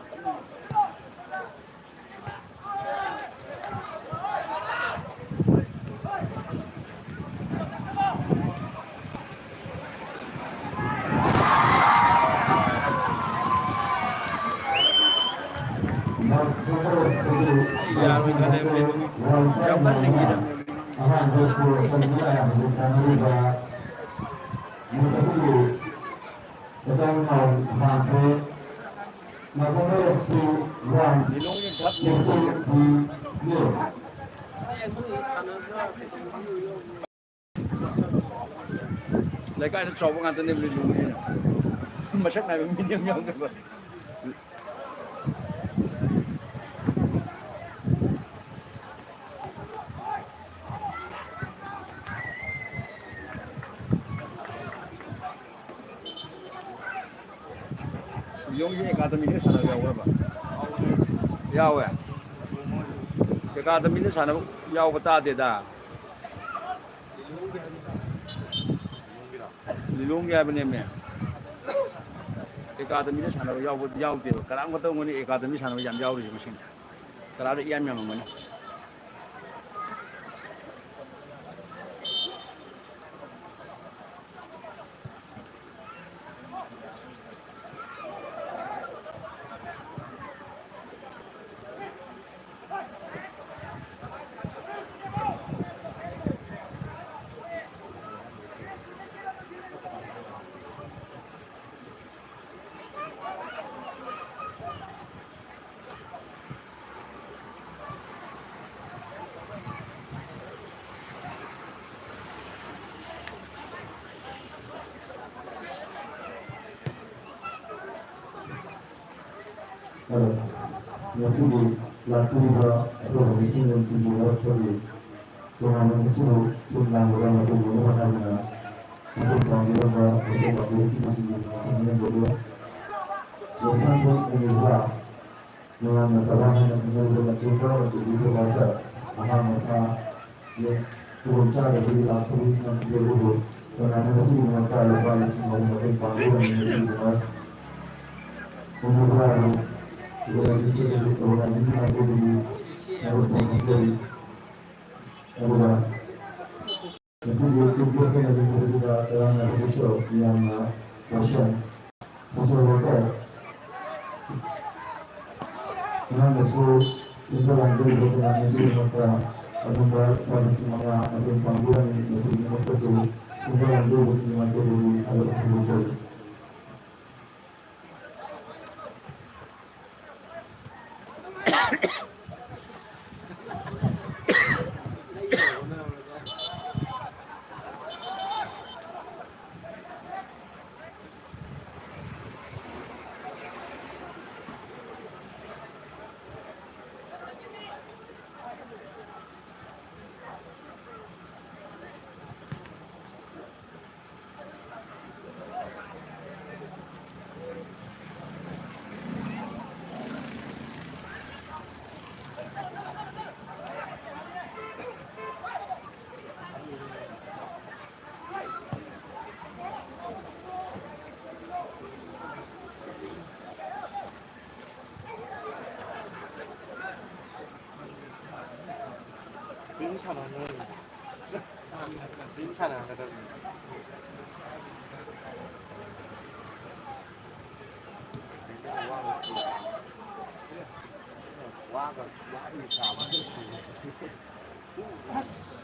ꯑꯩ ꯌꯥꯔꯣꯏ ꯈꯜꯂꯦ, ꯃꯦꯂꯣꯗꯤ꯫ ꯌꯥꯝ ꯀꯟꯅ ꯂꯤꯡꯉꯤꯗ꯫ ꯑꯍꯥꯟꯕ ꯁ꯭ꯀꯣꯔ ꯆꯟꯕ ꯍꯧꯖꯤꯛ ꯁꯥꯟꯅꯔꯤꯕ ꯃꯦꯠꯁ ꯑꯁꯤꯒꯤ ꯃꯇꯥꯡ ꯍꯥꯟꯈ꯭ꯔꯦ꯫ ꯅꯥꯀꯣꯡ ꯑꯦꯐ ꯁꯤ ꯋꯥꯟ, ꯂꯤꯂꯣꯡꯒꯤ ꯊꯛ ꯀꯦꯁꯤꯡ ꯊ꯭ꯔꯤ꯫ ꯂꯩꯀꯥꯏꯗ ꯆꯥꯎꯕ ꯉꯥꯛꯇꯅꯦ ꯂꯤꯂꯣꯡꯒꯤꯁꯤꯅ꯫ ꯃꯁꯛ ꯅꯥꯏꯕ ꯃꯤꯗꯤ ꯑꯃ ꯌꯥꯎꯗꯕ꯫ ꯂꯤꯂꯣꯡꯒꯤ ꯑꯦꯀꯥꯗꯃꯤꯗ ꯁꯥꯟꯅꯕ ꯌꯥꯎꯕ꯭ꯔꯕ? ꯌꯥꯎꯋꯦ꯫ ꯑꯦꯀꯥꯗꯃꯤꯗ ꯁꯥꯟꯅꯕ ꯌꯥꯎꯕ ꯇꯥꯗꯦꯗ꯫ ꯂꯤꯂꯣꯡꯒꯤ ꯍꯥꯏꯕꯅꯦꯃꯦ꯫ ꯑꯦꯀꯥꯗꯃꯤꯗ ꯁꯥꯟꯅꯕ ꯌꯥꯎꯕ ꯌꯥꯎꯗꯦꯕ꯫ ꯀꯅꯥꯝ ꯈꯛꯇ ꯑꯣꯏꯔꯝꯒꯅꯤ ꯑꯦꯀꯥꯗꯃꯤ ꯁꯥꯟꯅꯕ ꯌꯥꯝ ꯌꯥꯎꯔꯤꯁꯦ ꯃꯁꯤꯡ꯫ ꯀꯅꯥꯗ ꯏꯌꯥꯝ ꯌꯥꯝꯃꯝꯒꯅꯤ꯫ ꯑꯗꯣ ꯉꯁꯤꯒꯤ ꯂꯥꯛꯄꯤꯔꯤꯕ ꯑꯇꯣꯞꯄ ꯃꯤꯊꯨꯡꯂꯦꯟꯁꯤꯡꯒꯤ ꯃꯔꯛꯇꯒꯤ ꯇꯣꯔꯅꯥꯃꯦꯟ ꯑꯁꯤꯕꯨ ꯁꯤꯜ ꯂꯥꯡꯕꯗ ꯃꯇꯦꯡ ꯑꯣꯏꯅꯕ ꯍꯥꯏꯗꯨꯅ ꯃꯇꯦꯡ ꯄꯥꯡꯕꯤꯔꯝꯕ ꯃꯇꯦꯡ ꯄꯥꯡꯕꯤꯔꯛꯈꯤꯕꯁꯤꯡꯒꯤ ꯃꯊꯪ ꯌꯦꯡꯕꯗꯨ ꯂꯣꯏꯁꯪꯕꯨ ꯎꯕꯤꯕ ꯃꯌꯥꯝꯅ ꯀꯗꯥꯏ ꯍꯥꯏꯅ ꯈꯪꯅꯔꯤꯕ ꯃꯇꯦꯡ ꯀꯔꯝꯅ ꯇꯧꯕꯤꯕ ꯍꯥꯏꯕꯗ ꯑꯉꯥꯡ ꯃꯆꯥ ꯈꯨꯗꯣꯡ ꯆꯥꯗꯕꯒꯤ ꯂꯥꯛꯄꯒꯤ ꯉꯝꯈꯤꯗꯦ ꯑꯗꯨꯕꯨ ꯇꯣꯔꯅꯥꯃꯦꯟ ꯑꯁꯤꯒꯤꯗꯃꯛꯇ ꯂꯨꯄꯥ ꯂꯤꯁꯤꯡ ꯑꯍꯨꯝ ꯃꯇꯦꯡ ꯄꯥꯡꯕꯤꯔꯝꯃꯤ꯫ ꯑꯁꯤꯒꯤꯗꯃꯛ ꯈꯨꯝꯃꯨ ꯍꯥꯏꯔꯕ ꯑꯣꯔꯒꯅꯥꯏꯖꯦꯁꯟ ꯑꯗꯨ ꯇꯣꯔꯅꯥꯃꯦꯟꯒꯤ ꯃꯥꯏꯀꯩꯗꯒꯤ ꯃꯔꯨꯞ ꯐꯣꯡꯗꯣꯛꯆꯔꯤ꯫ ꯑꯗꯨꯒ ꯉꯁꯤꯒꯤ ꯇꯤꯝ ꯄ꯭ꯂꯦꯁꯃꯦꯟ ꯑꯗꯨ ꯇꯧꯕꯗ ꯇꯔꯥꯝꯅ ꯑꯣꯐꯤꯁꯤꯌꯦꯜ ꯃꯤꯌꯥꯝꯅ ꯀꯣꯏꯁꯟ ꯁꯣꯁꯤꯌꯦꯜ ꯋꯥꯔꯀꯔ ꯑꯉꯥꯡꯗꯁꯨ ꯁꯦꯟꯖꯥ ꯂꯥꯡꯖꯔꯤꯕ ꯀꯌꯥ ꯑꯁꯤꯒꯤꯗꯃꯛꯇ ꯑꯗꯣꯝꯗ ꯂꯨꯄꯥ ꯂꯤꯁꯤꯡ ꯃꯉꯥ ꯃꯇꯦꯡ ꯄꯥꯡꯕꯤꯔꯝꯃꯤ꯫ ꯃꯁꯤꯒꯤꯗꯃꯛꯇꯁꯨ ꯁꯦꯟꯖꯥ ꯂꯥꯡꯖꯔꯤꯕꯁꯤꯡꯒꯤ ꯃꯥꯏꯀꯩꯗꯒꯤ ꯊꯥꯒꯠꯄ ꯐꯣꯡꯗꯣꯛꯆꯔꯤ꯫ ꯁꯥꯟꯅꯍꯟꯒꯗꯕꯅꯤ꯫ ꯁꯥꯟꯅꯍꯟꯒꯗꯕꯅꯤ꯫ ꯋꯥꯒ ꯋꯥꯔꯤ ꯁꯥꯕꯒ ꯁꯨꯔꯦ꯫ ꯑꯁ!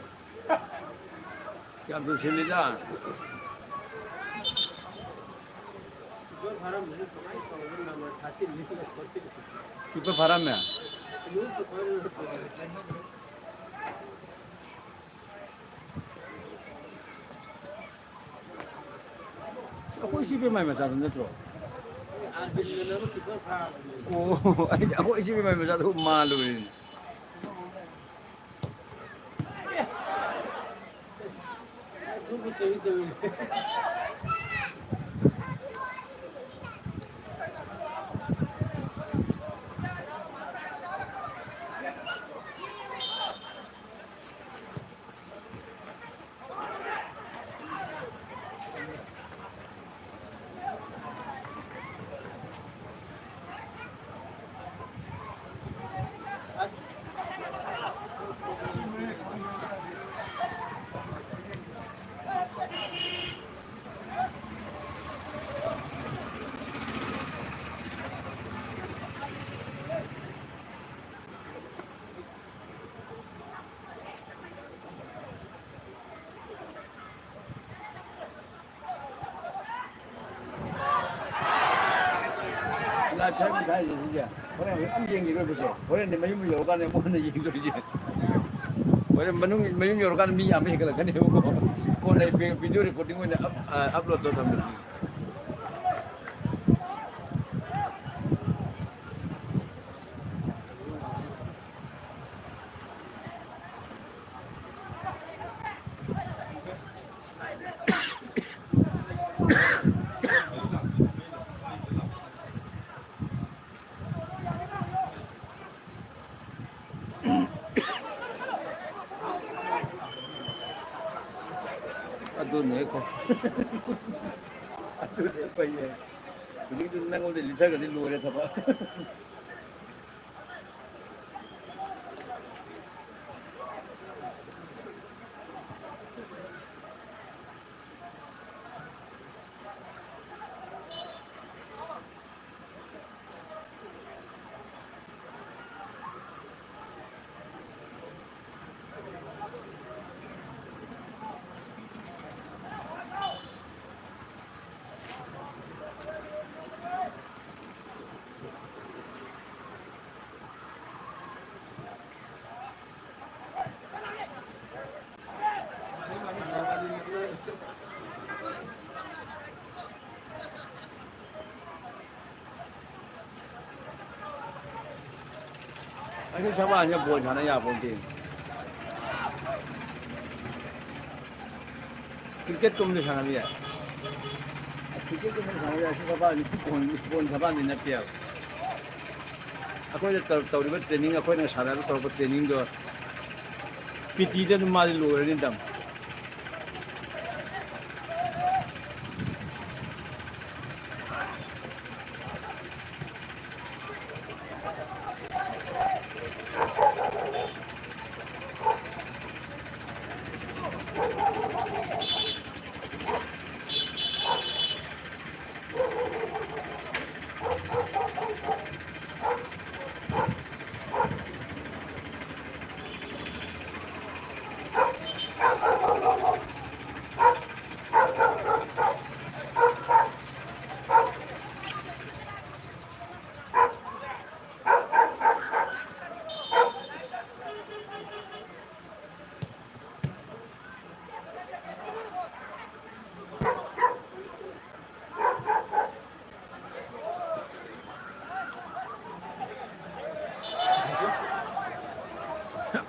ꯌꯥꯝ ꯂꯣꯏꯁꯤꯜꯂꯤꯗ꯫ ꯀꯤꯄꯔ ꯐꯥꯔꯝꯃꯦ꯫ ꯑꯩꯈꯣꯏ ꯁꯤ ꯄꯦꯝꯃꯥꯏ ꯃꯆꯥꯗꯨ ꯅꯠꯇ꯭ꯔꯣ? ꯑꯣ, ꯑꯩꯗꯤ ꯑꯩꯈꯣꯏ ꯁꯤ ꯄꯦꯝꯃꯥꯏ ꯃꯆꯥꯗꯨ ꯃꯥꯜꯂꯨꯔꯤꯅꯤ꯫ ꯂꯥꯏꯐ ꯊꯥꯏꯕ ꯊꯥꯏꯁꯦ ꯁꯤꯁꯦ ꯍꯣꯔꯦꯟ ꯍꯧꯖꯤꯛ ꯑꯝ ꯌꯦꯡꯈꯤꯔꯣꯏꯕꯁꯦ꯫ ꯍꯣꯔꯦꯟꯗꯤ ꯃꯌꯨꯝ ꯌꯧꯔꯀꯥꯟꯗ ꯑꯃꯨꯛ ꯍꯟꯅ ꯌꯦꯡꯗꯣꯏꯁꯦ꯫ ꯍꯣꯔꯦꯟ ꯃꯅꯨꯡ, ꯃꯌꯨꯝ ꯌꯧꯔꯀꯥꯟꯗ ꯃꯤ ꯌꯥꯝꯕ ꯍꯦꯟꯒꯠꯂꯛꯀꯅꯦꯕꯀꯣ꯫ ꯀꯣꯟꯅ ꯚꯤ-, ꯚꯤꯗꯤꯑꯣ ꯔꯦꯀꯣꯔꯗꯤꯡ ꯑꯣꯏꯅ ꯑꯞ-, ꯑ, ꯑꯞꯂꯣꯗ ꯇꯧꯔ ꯊꯝꯃꯦ꯫ ꯑꯗꯨꯅꯦ ꯑꯩꯈꯣꯏ꯫ ꯑꯗꯨꯅꯦ ꯐꯩꯌꯦ꯫ ꯍꯧꯖꯤꯛꯇꯤ ꯅꯪꯉꯣꯟꯗ ꯂꯤꯊꯒ꯭ꯔꯗꯤ ꯂꯣꯏꯔꯦ ꯊꯕꯛ꯫ ꯑꯁꯤ ꯁꯕꯥꯁꯤꯅ ꯕꯣꯜ ꯁꯥꯟꯅ ꯌꯥꯄꯣꯟꯇꯦ꯫ ꯀ꯭ꯔꯤꯀꯦꯠꯀꯨꯝꯕꯗꯤ ꯁꯥꯟꯅꯕ ꯌꯥꯏ꯫ ꯀ꯭ꯔꯤꯀꯦꯠꯀꯨꯝꯕꯗꯤ ꯁꯥꯟꯅꯕ ꯌꯥꯏ꯫ ꯑꯁꯤ ꯁꯕꯥꯁꯤ ꯕꯣꯜ, ꯕꯣꯜ ꯁꯕꯥꯗꯤ ꯅꯠꯇꯦꯕ꯫ ꯑꯩꯈꯣꯏꯅ ꯇꯧ-, ꯇꯧꯔꯤꯕ ꯇ꯭ꯔꯦꯅꯤꯡ, ꯑꯩꯈꯣꯏꯅ ꯁꯥꯟꯅꯕ ꯇꯧꯔꯛꯄ ꯇ꯭ꯔꯦꯅꯤꯡꯗꯣ ꯄꯤ ꯇꯤꯗ ꯑꯗꯨꯝ ꯃꯥꯗꯤ ꯂꯣꯏꯔꯅꯤ ꯇꯝ꯫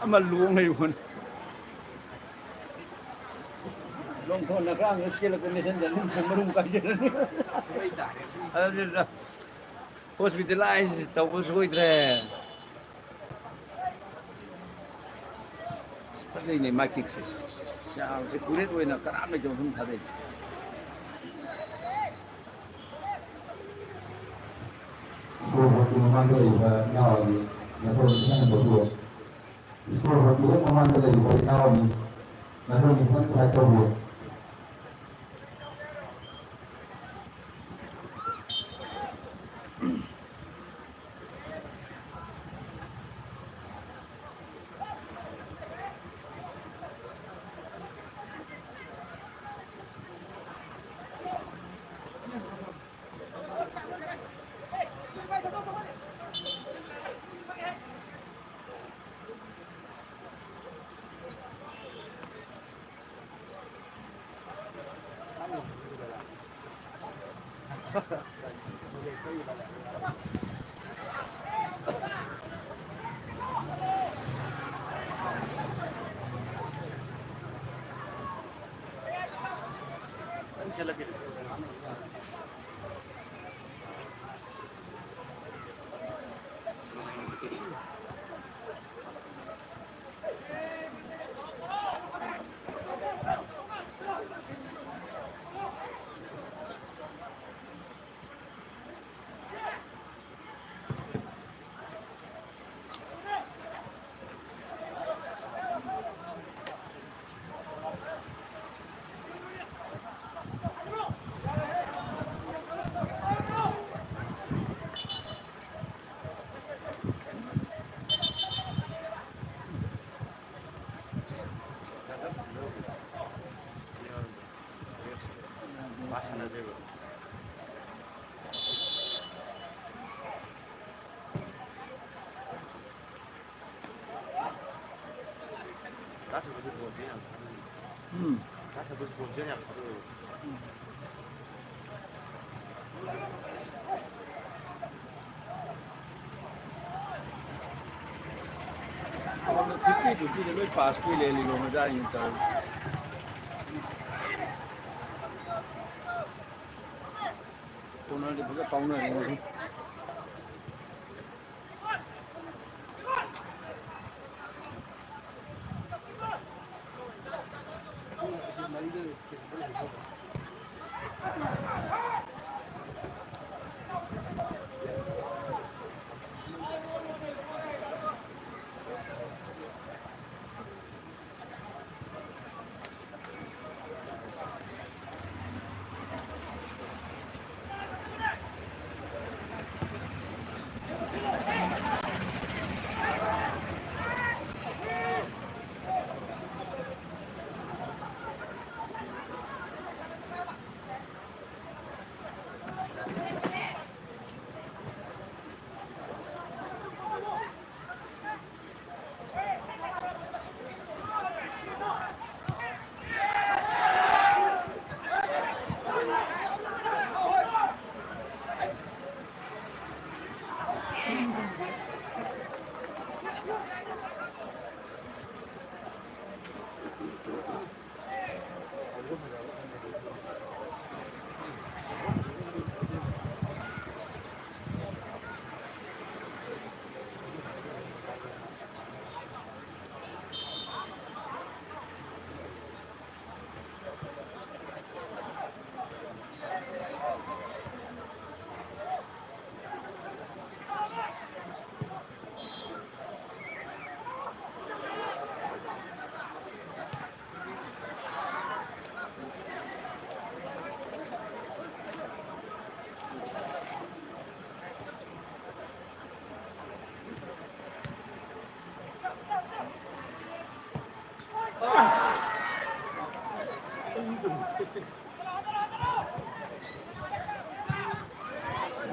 ꯑꯃ ꯂꯣꯡ ꯂꯩꯕꯅꯤ꯫ ꯂꯣꯡꯊꯣꯛꯅ ꯈꯔ ꯑꯃꯨꯛ ꯆꯦꯜꯂꯛꯄ ꯃꯦꯁꯦꯟꯖꯔ ꯑꯗꯨꯝ ꯃꯔꯨꯝ ꯀꯥꯏꯖꯔꯅꯤ꯫ ꯑꯗꯨꯅ ꯍꯣꯁꯄꯤꯇꯥꯂꯥꯏꯁ ꯇꯧꯕ ꯁꯣꯏꯗ꯭ꯔꯦ꯫ ꯑꯁ, ꯐꯖꯩꯅꯦ ꯃꯥꯏ ꯀꯤꯛꯁꯦ꯫ ꯌꯥꯝ ꯑꯦꯀꯨꯔꯦꯠ ꯑꯣꯏꯅ ꯀꯅꯥꯝ ꯂꯩꯇꯕ ꯃꯐꯝ ꯊꯥꯗꯩ꯫ ꯁ꯭ꯀꯣꯔ ꯕꯣꯔꯗꯀꯤ ꯃꯃꯥꯡꯗ ꯂꯩꯔꯤꯕ ꯏꯅꯥꯎ ꯑꯅꯤ ꯅꯈꯣꯏ ꯈꯤꯇꯪ ꯍꯟꯗꯣꯛꯄꯤꯌꯨ꯫ ꯁ꯭ꯀꯣꯔ ꯕꯣꯔꯗꯀꯤ ꯍꯦꯛ ꯃꯃꯥꯡꯗ ꯂꯩꯔꯤꯕ ꯏꯅꯥꯎ ꯑꯅꯤ ꯅꯈꯣꯏ ꯈꯤꯇꯪ ꯁꯥꯏꯠ ꯇꯧꯕꯤꯌꯨ꯫ ꯎꯝ꯫ ꯐꯤꯐꯇꯤ ꯐꯤꯐꯇꯤꯗ ꯂꯣꯏ ꯄꯥꯁ ꯄꯤ ꯂꯩ, ꯂꯤꯂꯣꯡ ꯃꯆꯥꯁꯤꯡ ꯇꯧꯔꯤ꯫ ꯀꯣꯅꯔꯗꯤ ꯐꯖ ꯀꯥꯎꯅꯔꯦ ꯃꯣꯏꯁꯨ꯫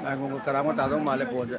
ꯉꯥꯏꯈꯣ, ꯀꯔꯥꯃ ꯇꯥꯗꯧ ꯃꯥꯜꯂꯦ ꯕꯣꯜꯁꯦ꯫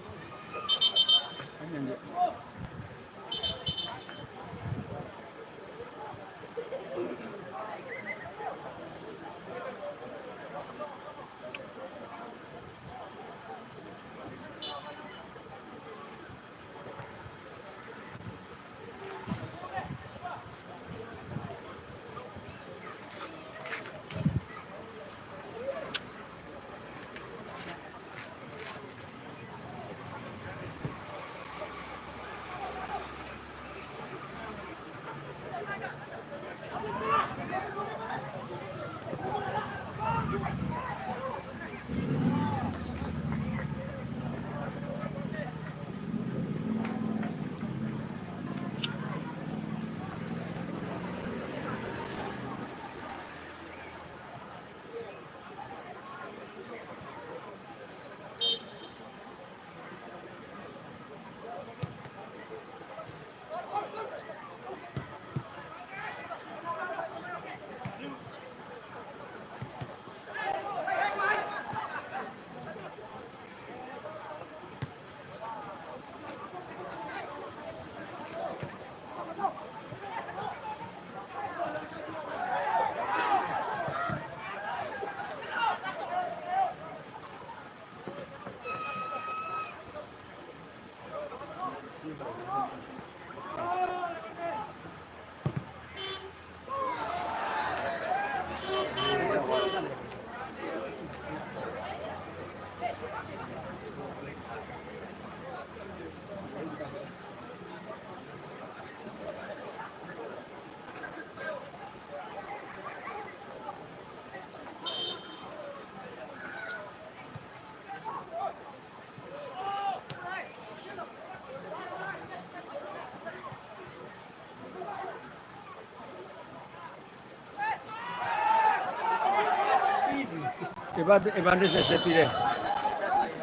ꯑꯦꯗꯚꯥꯟꯇꯦꯖ ꯄꯤꯔꯦ꯫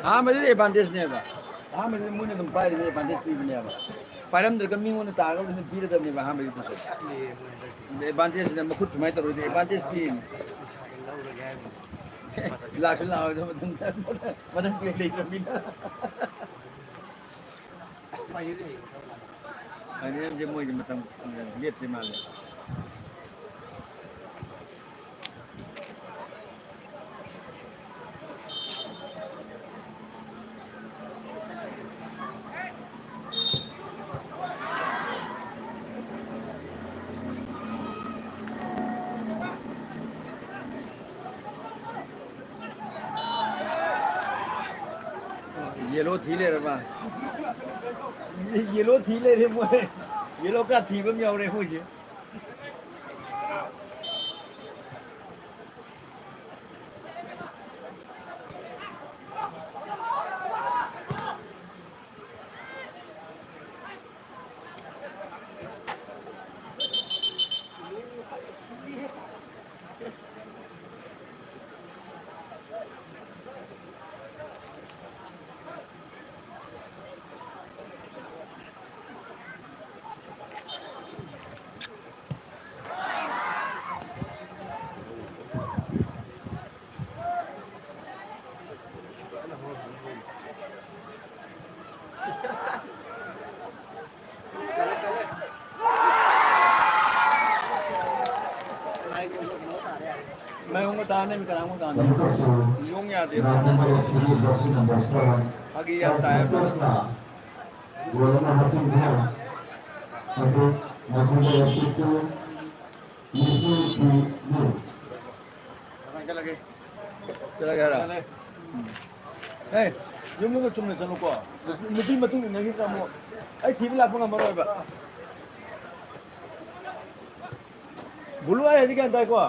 ꯑꯍꯥꯟꯕꯗꯗꯤ ꯑꯦꯗꯚꯥꯟꯇꯦꯖꯅꯦꯕ꯫ ꯑꯍꯥꯟꯕꯗꯗꯤ ꯃꯣꯏꯅ ꯑꯗꯨꯝ ꯄꯥꯏꯔꯤꯕ ꯑꯦꯗꯚꯥꯟꯇꯦꯖ ꯄꯤꯕꯅꯦꯕ꯫ ꯄꯥꯏꯔꯝꯗ꯭ꯔꯒ ꯃꯤꯉꯣꯟꯗ ꯇꯥꯔꯒ ꯑꯗꯨꯝ ꯄꯤꯔꯗꯕꯅꯦꯕ ꯑꯍꯥꯟꯕꯒꯤꯗꯨꯁꯨ꯫ ꯑꯦꯗꯚꯥꯟꯇꯦꯖꯁꯤꯅ ꯃꯈꯨꯠ ꯁꯨꯃꯥꯏꯅ ꯇꯧꯔꯗꯤ ꯑꯦꯗꯚꯥꯟꯇꯦꯖ ꯄꯤꯔꯤꯅꯤ꯫ ꯂꯥꯛꯁꯨ ꯂꯥꯛꯑꯣꯏꯗ ꯃꯊꯪꯗ꯫ ꯃꯊꯪ ꯄꯦꯛ ꯂꯩꯇ꯭ꯔꯕꯅꯤꯅ꯫ ꯐꯥꯏꯅꯦꯜꯁꯦ ꯃꯣꯏꯁꯦ ꯃꯇꯝ ꯂꯦꯞꯇ꯭ꯔꯤ ꯃꯥꯜꯂꯦ꯫ ꯌꯦꯂꯣ ꯊꯤ ꯂꯩꯔꯕ? ꯌꯦꯂꯣ ꯊꯤ ꯂꯩꯔꯦ ꯃꯣꯏ꯫ ꯌꯦꯂꯣ ꯀꯥꯔꯗ ꯊꯤꯕ ꯑꯃ ꯌꯥꯎꯔꯦ ꯃꯣꯏꯁꯦ꯫ ꯃꯥꯏ ꯑꯃꯨꯛ ꯇꯥꯅꯤ, ꯀꯅꯥ ꯑꯃꯨꯛ ꯇꯥꯅꯤ? ꯌꯣꯡ ꯌꯥꯗꯦ꯫ ꯐꯥꯒꯤ ꯌꯥꯝ ꯇꯥꯏ꯫ Goal ꯑꯃ ꯍꯥꯞꯆꯤꯟꯈ꯭ꯔꯦ꯫ ꯑꯗꯨ ꯃꯈꯣꯏꯗ ꯂꯦꯞꯁꯤꯠꯇꯨ ꯂꯦꯞꯁꯤꯟꯕꯤꯌꯨ꯫ ꯆꯠꯂꯒꯦ ꯍꯥꯏꯔꯣ? ꯎꯝ꯫ ꯑꯦ, ꯌꯨꯝꯗ ꯆꯨꯝꯅ ꯆꯠꯂꯨꯀꯣ꯫ ꯅꯨꯄꯤ ꯃꯇꯨꯡ ꯏꯟꯅꯈꯤꯗ꯭ꯔꯥ ꯑꯃꯨꯛ? ꯑꯩ ꯊꯤꯕ ꯂꯥꯛꯄ ꯉꯝꯃꯔꯣꯏꯕ꯫ ꯕꯨꯂꯨ, ꯑꯩ ꯍꯥꯏꯗꯤ ꯒ꯭ꯌꯥꯟ ꯇꯥꯏꯀꯣ?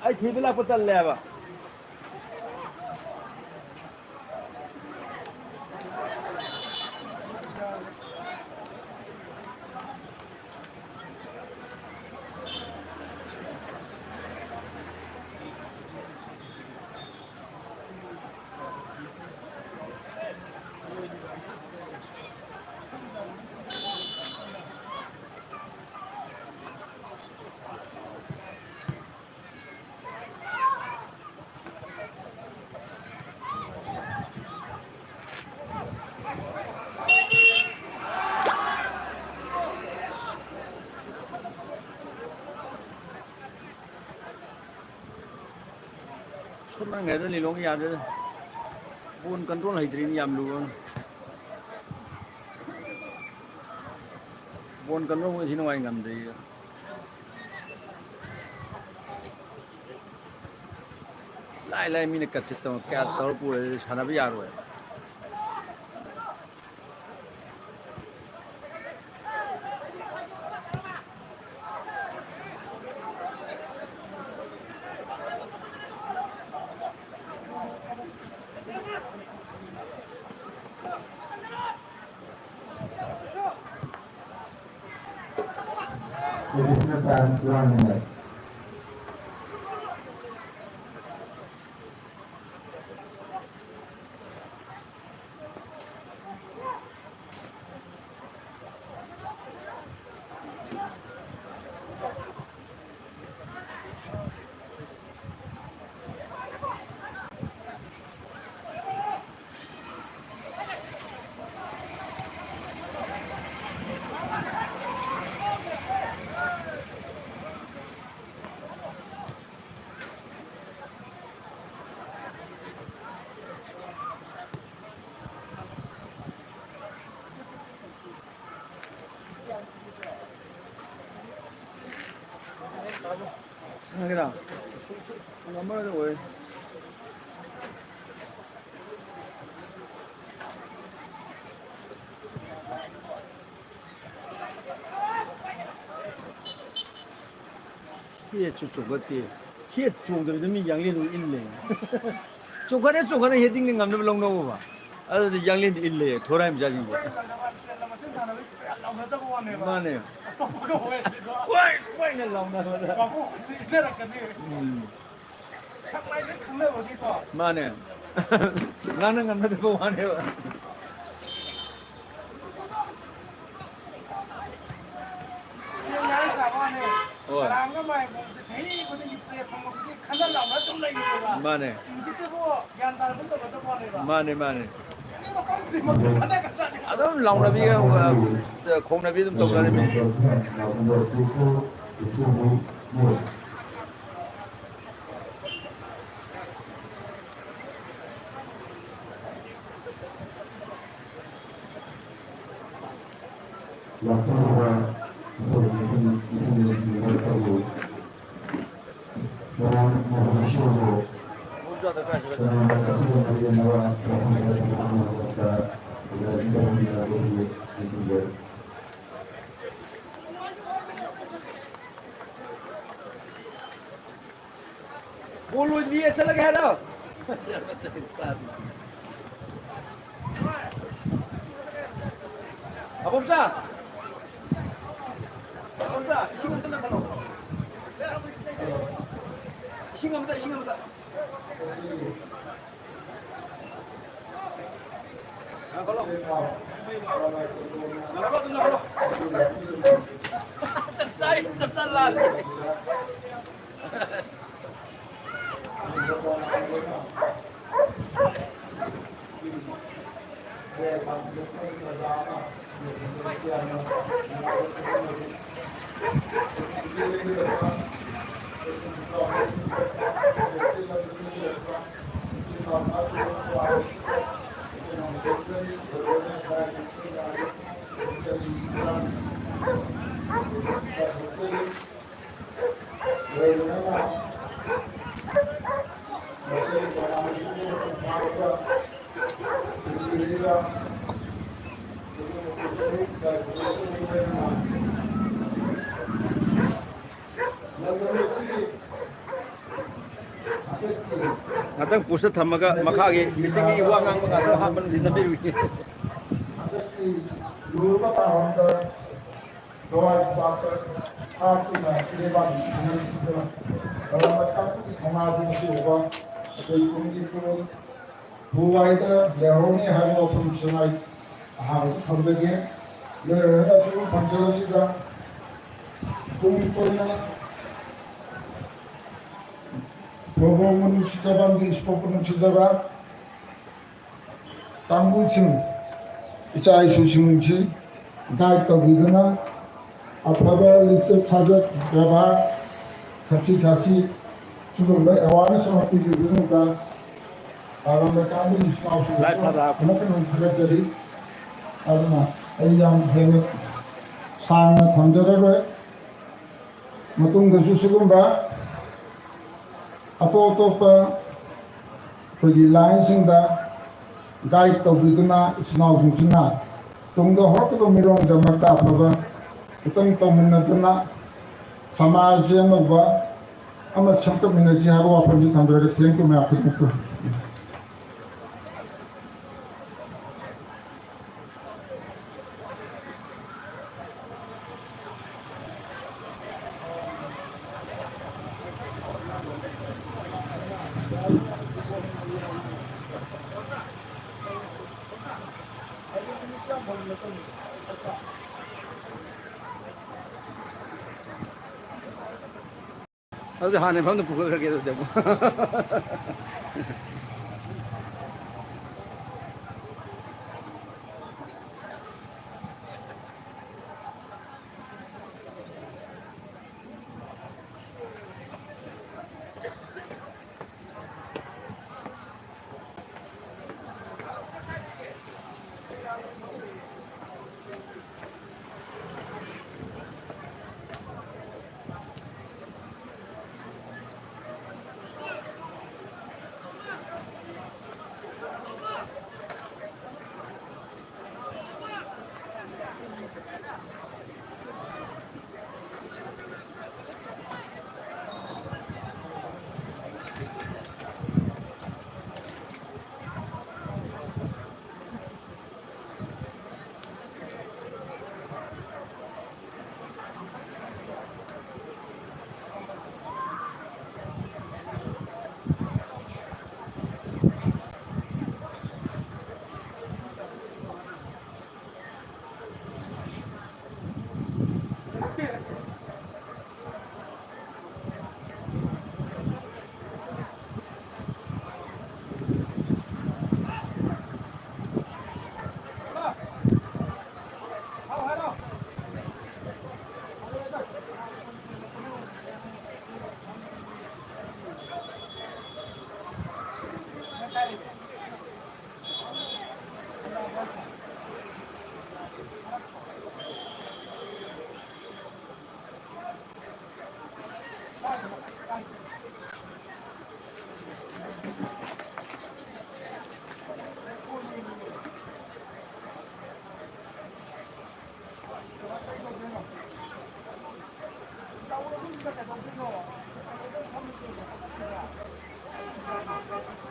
ꯑꯩ ꯊꯤꯕ ꯂꯥꯛꯄ ꯇꯜꯂꯦ ꯍꯥꯏꯕ꯫ ꯅꯪ ꯍꯦꯛꯇ ꯂꯤꯂꯣꯡ ꯌꯥꯗꯦꯗ꯫ ꯕꯣꯟ control ꯍꯩꯇ꯭ꯔꯤꯅꯤ ꯌꯥꯝ ꯂꯨꯕ ꯑꯃ꯫ ꯕꯣꯟ control ꯃꯣꯏ ꯁꯤ ꯅꯨꯡꯉꯥꯏ ꯉꯝꯗꯦ꯫ ꯂꯥꯏ ꯂꯥꯏ ꯃꯤꯅ ꯀꯠꯁꯦ ꯇꯧ-, ꯀꯌꯥ ꯇꯧꯔ ꯄꯨꯔꯦ ꯁꯥꯟꯅꯕ ꯌꯥꯔꯣꯏ꯫ Additional time, one minute. ꯁꯥꯟꯅꯒꯦꯔꯥ? ꯉꯝꯃꯔꯣꯏꯗ ꯑꯣꯏ꯫ ꯍꯦꯠꯁꯨ ꯆꯣꯡꯈꯠꯇꯦ꯫ ꯍꯦꯠ ꯆꯣꯡꯗꯕꯤꯗ ꯃꯤ ꯌꯥꯡꯂꯦꯟꯗꯨ ꯏꯜ ꯂꯩ꯫ ꯆꯣꯡꯈꯠꯂꯦ, ꯆꯣꯡꯈꯠꯂꯦ, ꯍꯦꯗꯤꯡꯗꯤ ꯉꯝꯅꯕ ꯂꯧꯅꯧꯕ꯫ ꯑꯗꯨꯗꯤ ꯌꯥꯡꯂꯦꯟꯗꯤ ꯏꯜ ꯂꯩ, ꯊꯣꯔꯥꯏ ꯃꯆꯥꯁꯤꯡꯁꯦ꯫ ꯃꯥꯅꯦ꯫ ꯀꯣꯏ ꯀꯣꯏꯅ ꯂꯥꯎꯅꯕꯗ꯫ ꯎꯝ꯫ ꯃꯥꯅꯦ꯫ ꯉꯥꯡꯅ ꯉꯝꯅꯗꯕ ꯋꯥꯅꯦꯕ꯫ ꯍꯣꯏ꯫ ꯃꯥꯅꯦ꯫ ꯃꯥꯅꯦ, ꯃꯥꯅꯦ꯫ ꯑꯗꯨꯝ ꯂꯥꯎꯅꯕꯤ, ꯑ, ꯈꯣꯡꯅꯕꯤ ꯑꯗꯨꯝ ꯇꯧꯅꯔꯤꯃꯤ꯫ ꯂꯥꯛꯄꯤꯔꯤꯕ ꯑꯩꯈꯣꯏꯒꯤ ꯃꯤꯊꯨꯡ ꯃꯤꯊꯨꯡꯂꯦꯟꯁꯤꯡ ꯈꯔ ꯇꯧꯕꯤꯌꯨ꯫ ꯃꯔꯥꯡ ꯃꯍꯩꯁꯤꯡꯕꯨ ꯀꯅꯥꯅ ꯀꯛꯆꯤꯡ ꯂꯝꯖꯦꯟꯅꯕ ꯋꯥꯐꯝ ꯈꯔ ꯊꯝꯖꯤꯟꯕ ꯃꯇꯝꯗ ꯂꯥꯏꯔꯤꯛ ꯇꯝꯕꯤꯅꯕꯒꯤ ꯅꯤꯡꯁꯤꯡꯖꯔꯤ꯫ ꯕꯣꯜ ꯂꯣꯏꯗ꯭ꯔꯤꯌꯦ, ꯆꯠꯂꯒꯦ ꯍꯥꯏꯔꯣ? ꯑꯕꯣꯝꯆꯥ! ꯑꯕꯣꯝꯆꯥ, ꯏꯁꯤꯡ ꯑꯝꯇ ꯂꯪꯈꯠꯂꯣ꯫ ꯏꯁꯤꯡ ꯑꯝꯇ, ꯏꯁꯤꯡ ꯑꯝꯇ꯫ ꯂꯪꯈꯠꯂꯣ꯫ ꯂꯪꯈꯠꯂꯣ, ꯑꯗꯨꯝ ꯂꯪꯈꯠꯂꯣ꯫ ꯆꯞ ꯆꯥꯏ, ꯆꯞ ꯆꯥ ꯂꯥꯜꯂꯦ꯫ ꯉꯥꯛꯇꯪ ꯄꯣꯁꯇ ꯊꯝꯃꯒ ꯃꯈꯥꯒꯤ ꯃꯤꯇꯤꯡꯒꯤ ꯋꯥ ꯉꯥꯡꯕ ꯉꯥꯛꯇ ꯍꯥꯞꯄ ꯅꯝꯕꯤꯔꯨꯒꯦ꯫ ꯍꯟꯗꯛꯀꯤ ꯂꯨꯔꯕ ꯄꯥꯎꯔꯝꯗ ꯊꯋꯥꯏ ꯄꯥꯛꯄ ꯍꯥꯞꯇꯨꯅ ꯂꯩꯕꯥꯛꯀꯤ ꯏꯍꯨꯜꯁꯤꯡꯗ ꯂꯩꯔꯝꯕ ꯇꯥꯡꯕꯒꯤ ꯊꯧꯅꯥꯗꯨꯅ ꯄꯤꯔꯕ ꯑꯩꯈꯣꯏ ꯀꯨꯝꯒꯤ ꯄꯨ-, ꯄꯨꯋꯥꯏꯗ ꯂꯩꯍꯧꯔꯅꯤ ꯍꯥꯏꯕ ꯋꯥꯐꯝꯁꯤꯃ ꯑꯩ ꯑꯍꯥꯟꯕꯗ ꯊꯝꯖꯒꯦ꯫ ꯂꯣꯏꯔꯒꯁꯨ ꯐꯪꯁꯟ ꯑꯁꯤꯗ ꯇꯨꯡ ꯀꯣꯏꯅ ꯄ꯭ꯔꯣꯒ꯭ꯔꯥꯝꯕꯨ ꯅꯨꯡꯁꯤꯖꯕ ꯑꯃꯗꯤ ꯏꯁꯄꯣꯔꯠꯄꯨ ꯅꯨꯡꯁꯤꯖꯕ ꯀꯥꯡꯕꯨꯁꯤꯡ, ꯏꯆꯥ ꯏꯁꯨꯁꯤꯡꯁꯤ ꯒꯥꯏꯗ ꯇꯧꯕꯤꯗꯨꯅ ꯑꯐꯕ ꯂꯤꯆꯠ ꯁꯥꯖꯠ ꯕꯦꯕꯥꯔ, ꯊꯛꯁꯤ ꯈꯥꯁꯤ, ꯁꯤꯒꯨꯝꯕ ꯑꯦꯋꯥꯔꯅꯦꯁ ꯑꯃ ꯄꯤꯕꯤꯕꯒꯤꯗꯃꯛꯇ ꯄꯥꯂꯝ ꯂꯩꯀꯥꯏꯒꯤ ꯏꯆꯤꯜ ꯏꯅꯥꯎꯁꯤꯡ ꯂꯥꯏ ꯐꯔꯕ꯫ ꯑꯃꯨꯛ ꯍꯟꯅ ꯊꯥꯒꯠꯆꯔꯤ꯫ ꯑꯗꯨꯅ ꯑꯩ ꯌꯥꯝ ꯍꯦꯟꯅ ꯁꯥꯡꯅ ꯊꯝꯖꯔꯔꯣꯏ꯫ ꯃꯇꯨꯡꯗꯁꯨ ꯁꯤꯒꯨꯝꯕ ꯑꯇꯣꯞ ꯑꯇꯣꯞꯄ ꯑꯩꯈꯣꯏꯒꯤ ꯂꯥꯏꯟꯁꯤꯡꯗ ꯒꯥꯏꯗ ꯇꯧꯕꯤꯗꯨꯅ ꯏꯆꯤꯟ ꯏꯅꯥꯎꯁꯤꯡꯁꯤꯅ ꯇꯨꯡꯗ ꯍꯧꯔꯛꯀꯗꯕ ꯃꯤꯔꯣꯜꯒꯤꯗꯃꯛꯇ ꯑꯐꯕ ꯈꯤꯇꯪ ꯇꯧꯃꯤꯟꯅꯗꯨꯅ ꯁꯃꯥꯖꯁꯦ ꯑꯅꯧꯕ ꯑꯃ ꯁꯦꯝꯒꯠꯃꯤꯟꯅꯁꯤ ꯍꯥꯏꯕ ꯋꯥꯐꯝꯁꯤ ꯊꯝꯖꯔꯒꯦ꯫ Thank you ꯃꯌꯥꯝ ꯈꯨꯗꯤꯡꯃꯛꯄꯨ꯫ ꯑꯗꯨꯗꯤ ꯍꯥꯟꯅ ꯃꯐꯝꯗ ꯄꯨꯈꯠꯈ꯭ꯔꯒꯦ ꯑꯗꯨꯗꯤ ꯑꯃꯨꯛ꯫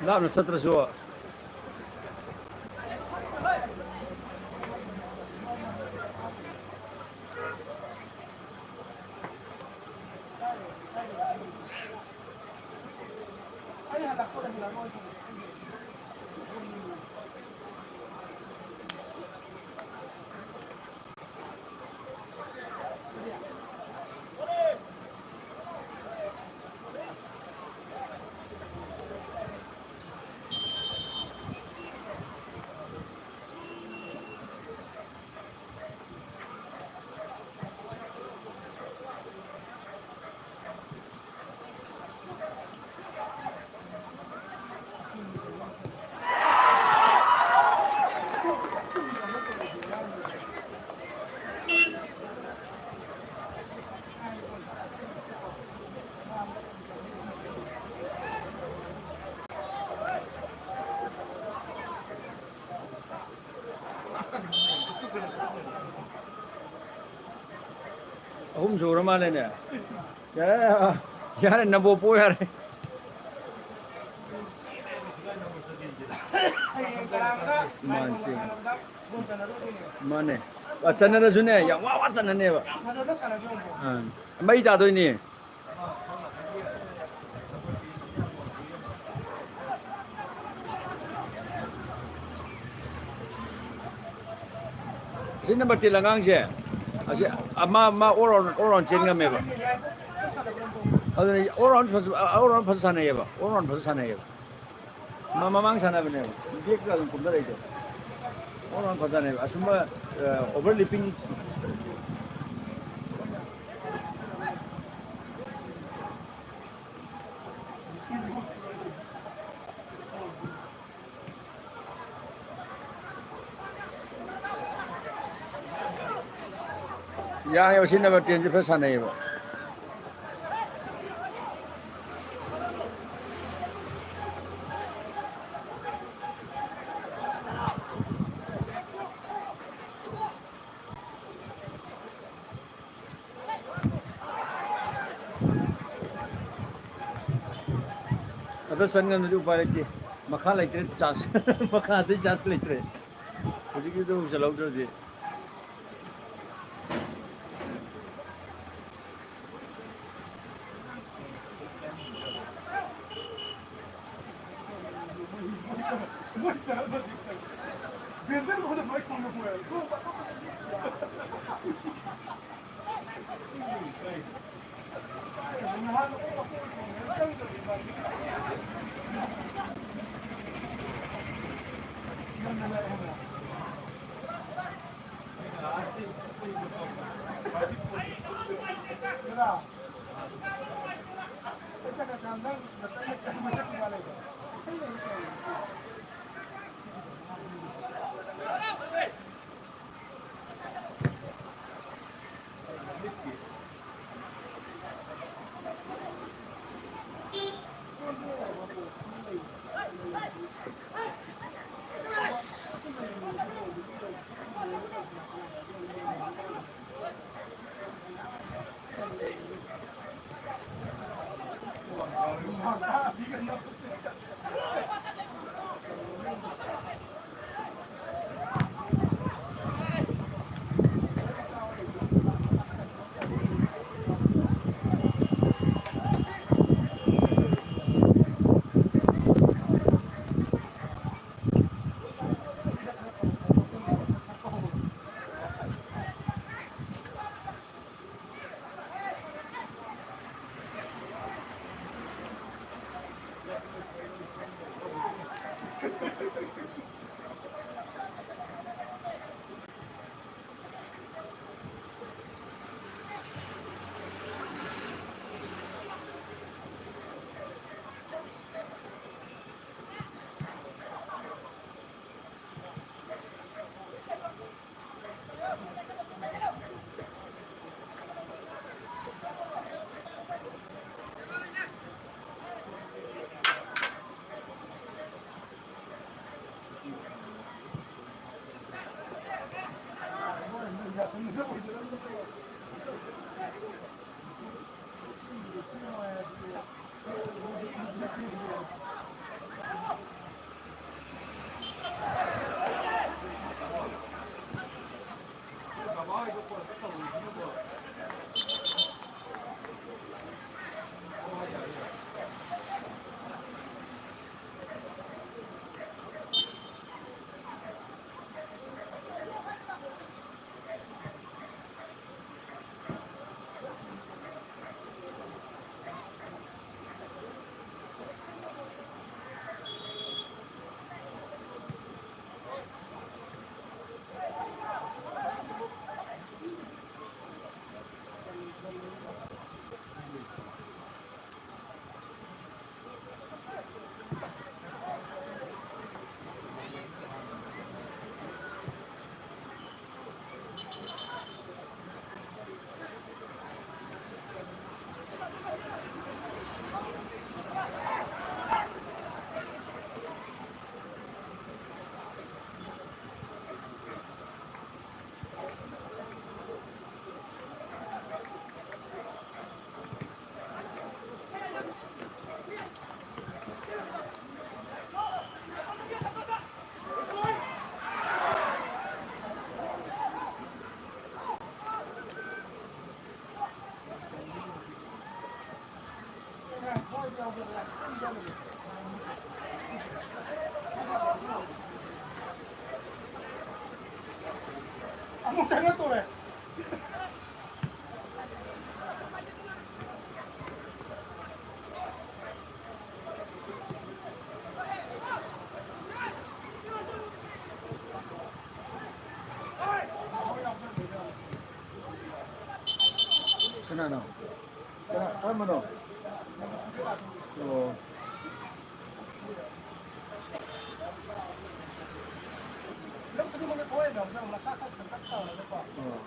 ꯂꯥꯞꯅ ꯆꯠꯇ꯭ꯔꯁꯨ꯫ ꯑꯍꯨꯝ ꯁꯨꯔ ꯃꯥꯜꯂꯦꯅꯦ꯫ ꯌꯥꯔꯦ, ꯌꯥꯔꯦ, ꯅꯕꯣ ꯄꯣ ꯌꯥꯔꯦ꯫ ꯃꯥꯅꯦ, ꯆꯦ꯫ ꯃꯥꯅꯦ꯫ ꯑ, ꯆꯟꯅꯔꯁꯨꯅꯦ, ꯌꯥꯝ ꯋꯥ ꯋꯥ ꯆꯟꯅꯅꯦꯕ꯫ ꯑꯥ꯫ ꯃꯩ ꯇꯥꯗꯣꯏꯅꯦ꯫ ꯑꯁꯤ number ten ꯑꯉꯥꯡꯁꯦ, ꯑꯁꯤ, ꯑ, ꯃꯥ, ꯃꯥ all round, all round ꯆꯦꯟ ꯉꯝꯃꯦꯕ꯫ ꯑꯗꯨꯅ all round ꯐꯖ-, all round ꯐꯖ ꯁꯥꯟꯅꯩꯌꯦꯕ, all round ꯐꯖ ꯁꯥꯟꯅꯩꯌꯦꯕ꯫ ꯃꯥ ꯃꯃꯥꯡ ꯁꯥꯟꯅꯕꯅꯦꯕ, backꯇ ꯑꯗꯨꯝ ꯀꯨꯝꯊꯔꯛꯏꯗꯣ꯫ All round ꯐꯖ ꯁꯥꯟꯅꯩꯌꯦꯕ, ꯑꯁꯨꯝꯕ, ꯑ, overlapping꯫ ꯌꯥꯡꯉꯦꯕ, ꯁꯤ number tenꯁꯦ ꯐꯖ ꯁꯥꯟꯅꯩꯌꯦꯕ꯫ ꯆꯟ ꯉꯝꯗ꯭ꯔꯗꯤ ꯎꯄꯥꯏ ꯂꯩꯇꯦ꯫ ꯃꯈꯥ ꯂꯩꯇ꯭ꯔꯦ ꯆꯥꯟꯁ꯫ ꯃꯈꯥꯗꯩ ꯆꯥꯟꯁ ꯂꯩꯇ꯭ꯔꯦ꯫ ꯍꯧꯖꯤꯛꯀꯤꯗꯣ ꯆꯜꯍꯧꯗ꯭ꯔꯗꯤ꯫ ꯑꯃꯨꯛ ꯆꯪꯉꯛꯇꯣꯔꯦ꯫ ꯀꯅꯥꯅꯣ? ꯀꯅꯥ, ꯀꯔꯝꯕꯅꯣ? ꯑꯣ꯫ ꯑꯣ꯫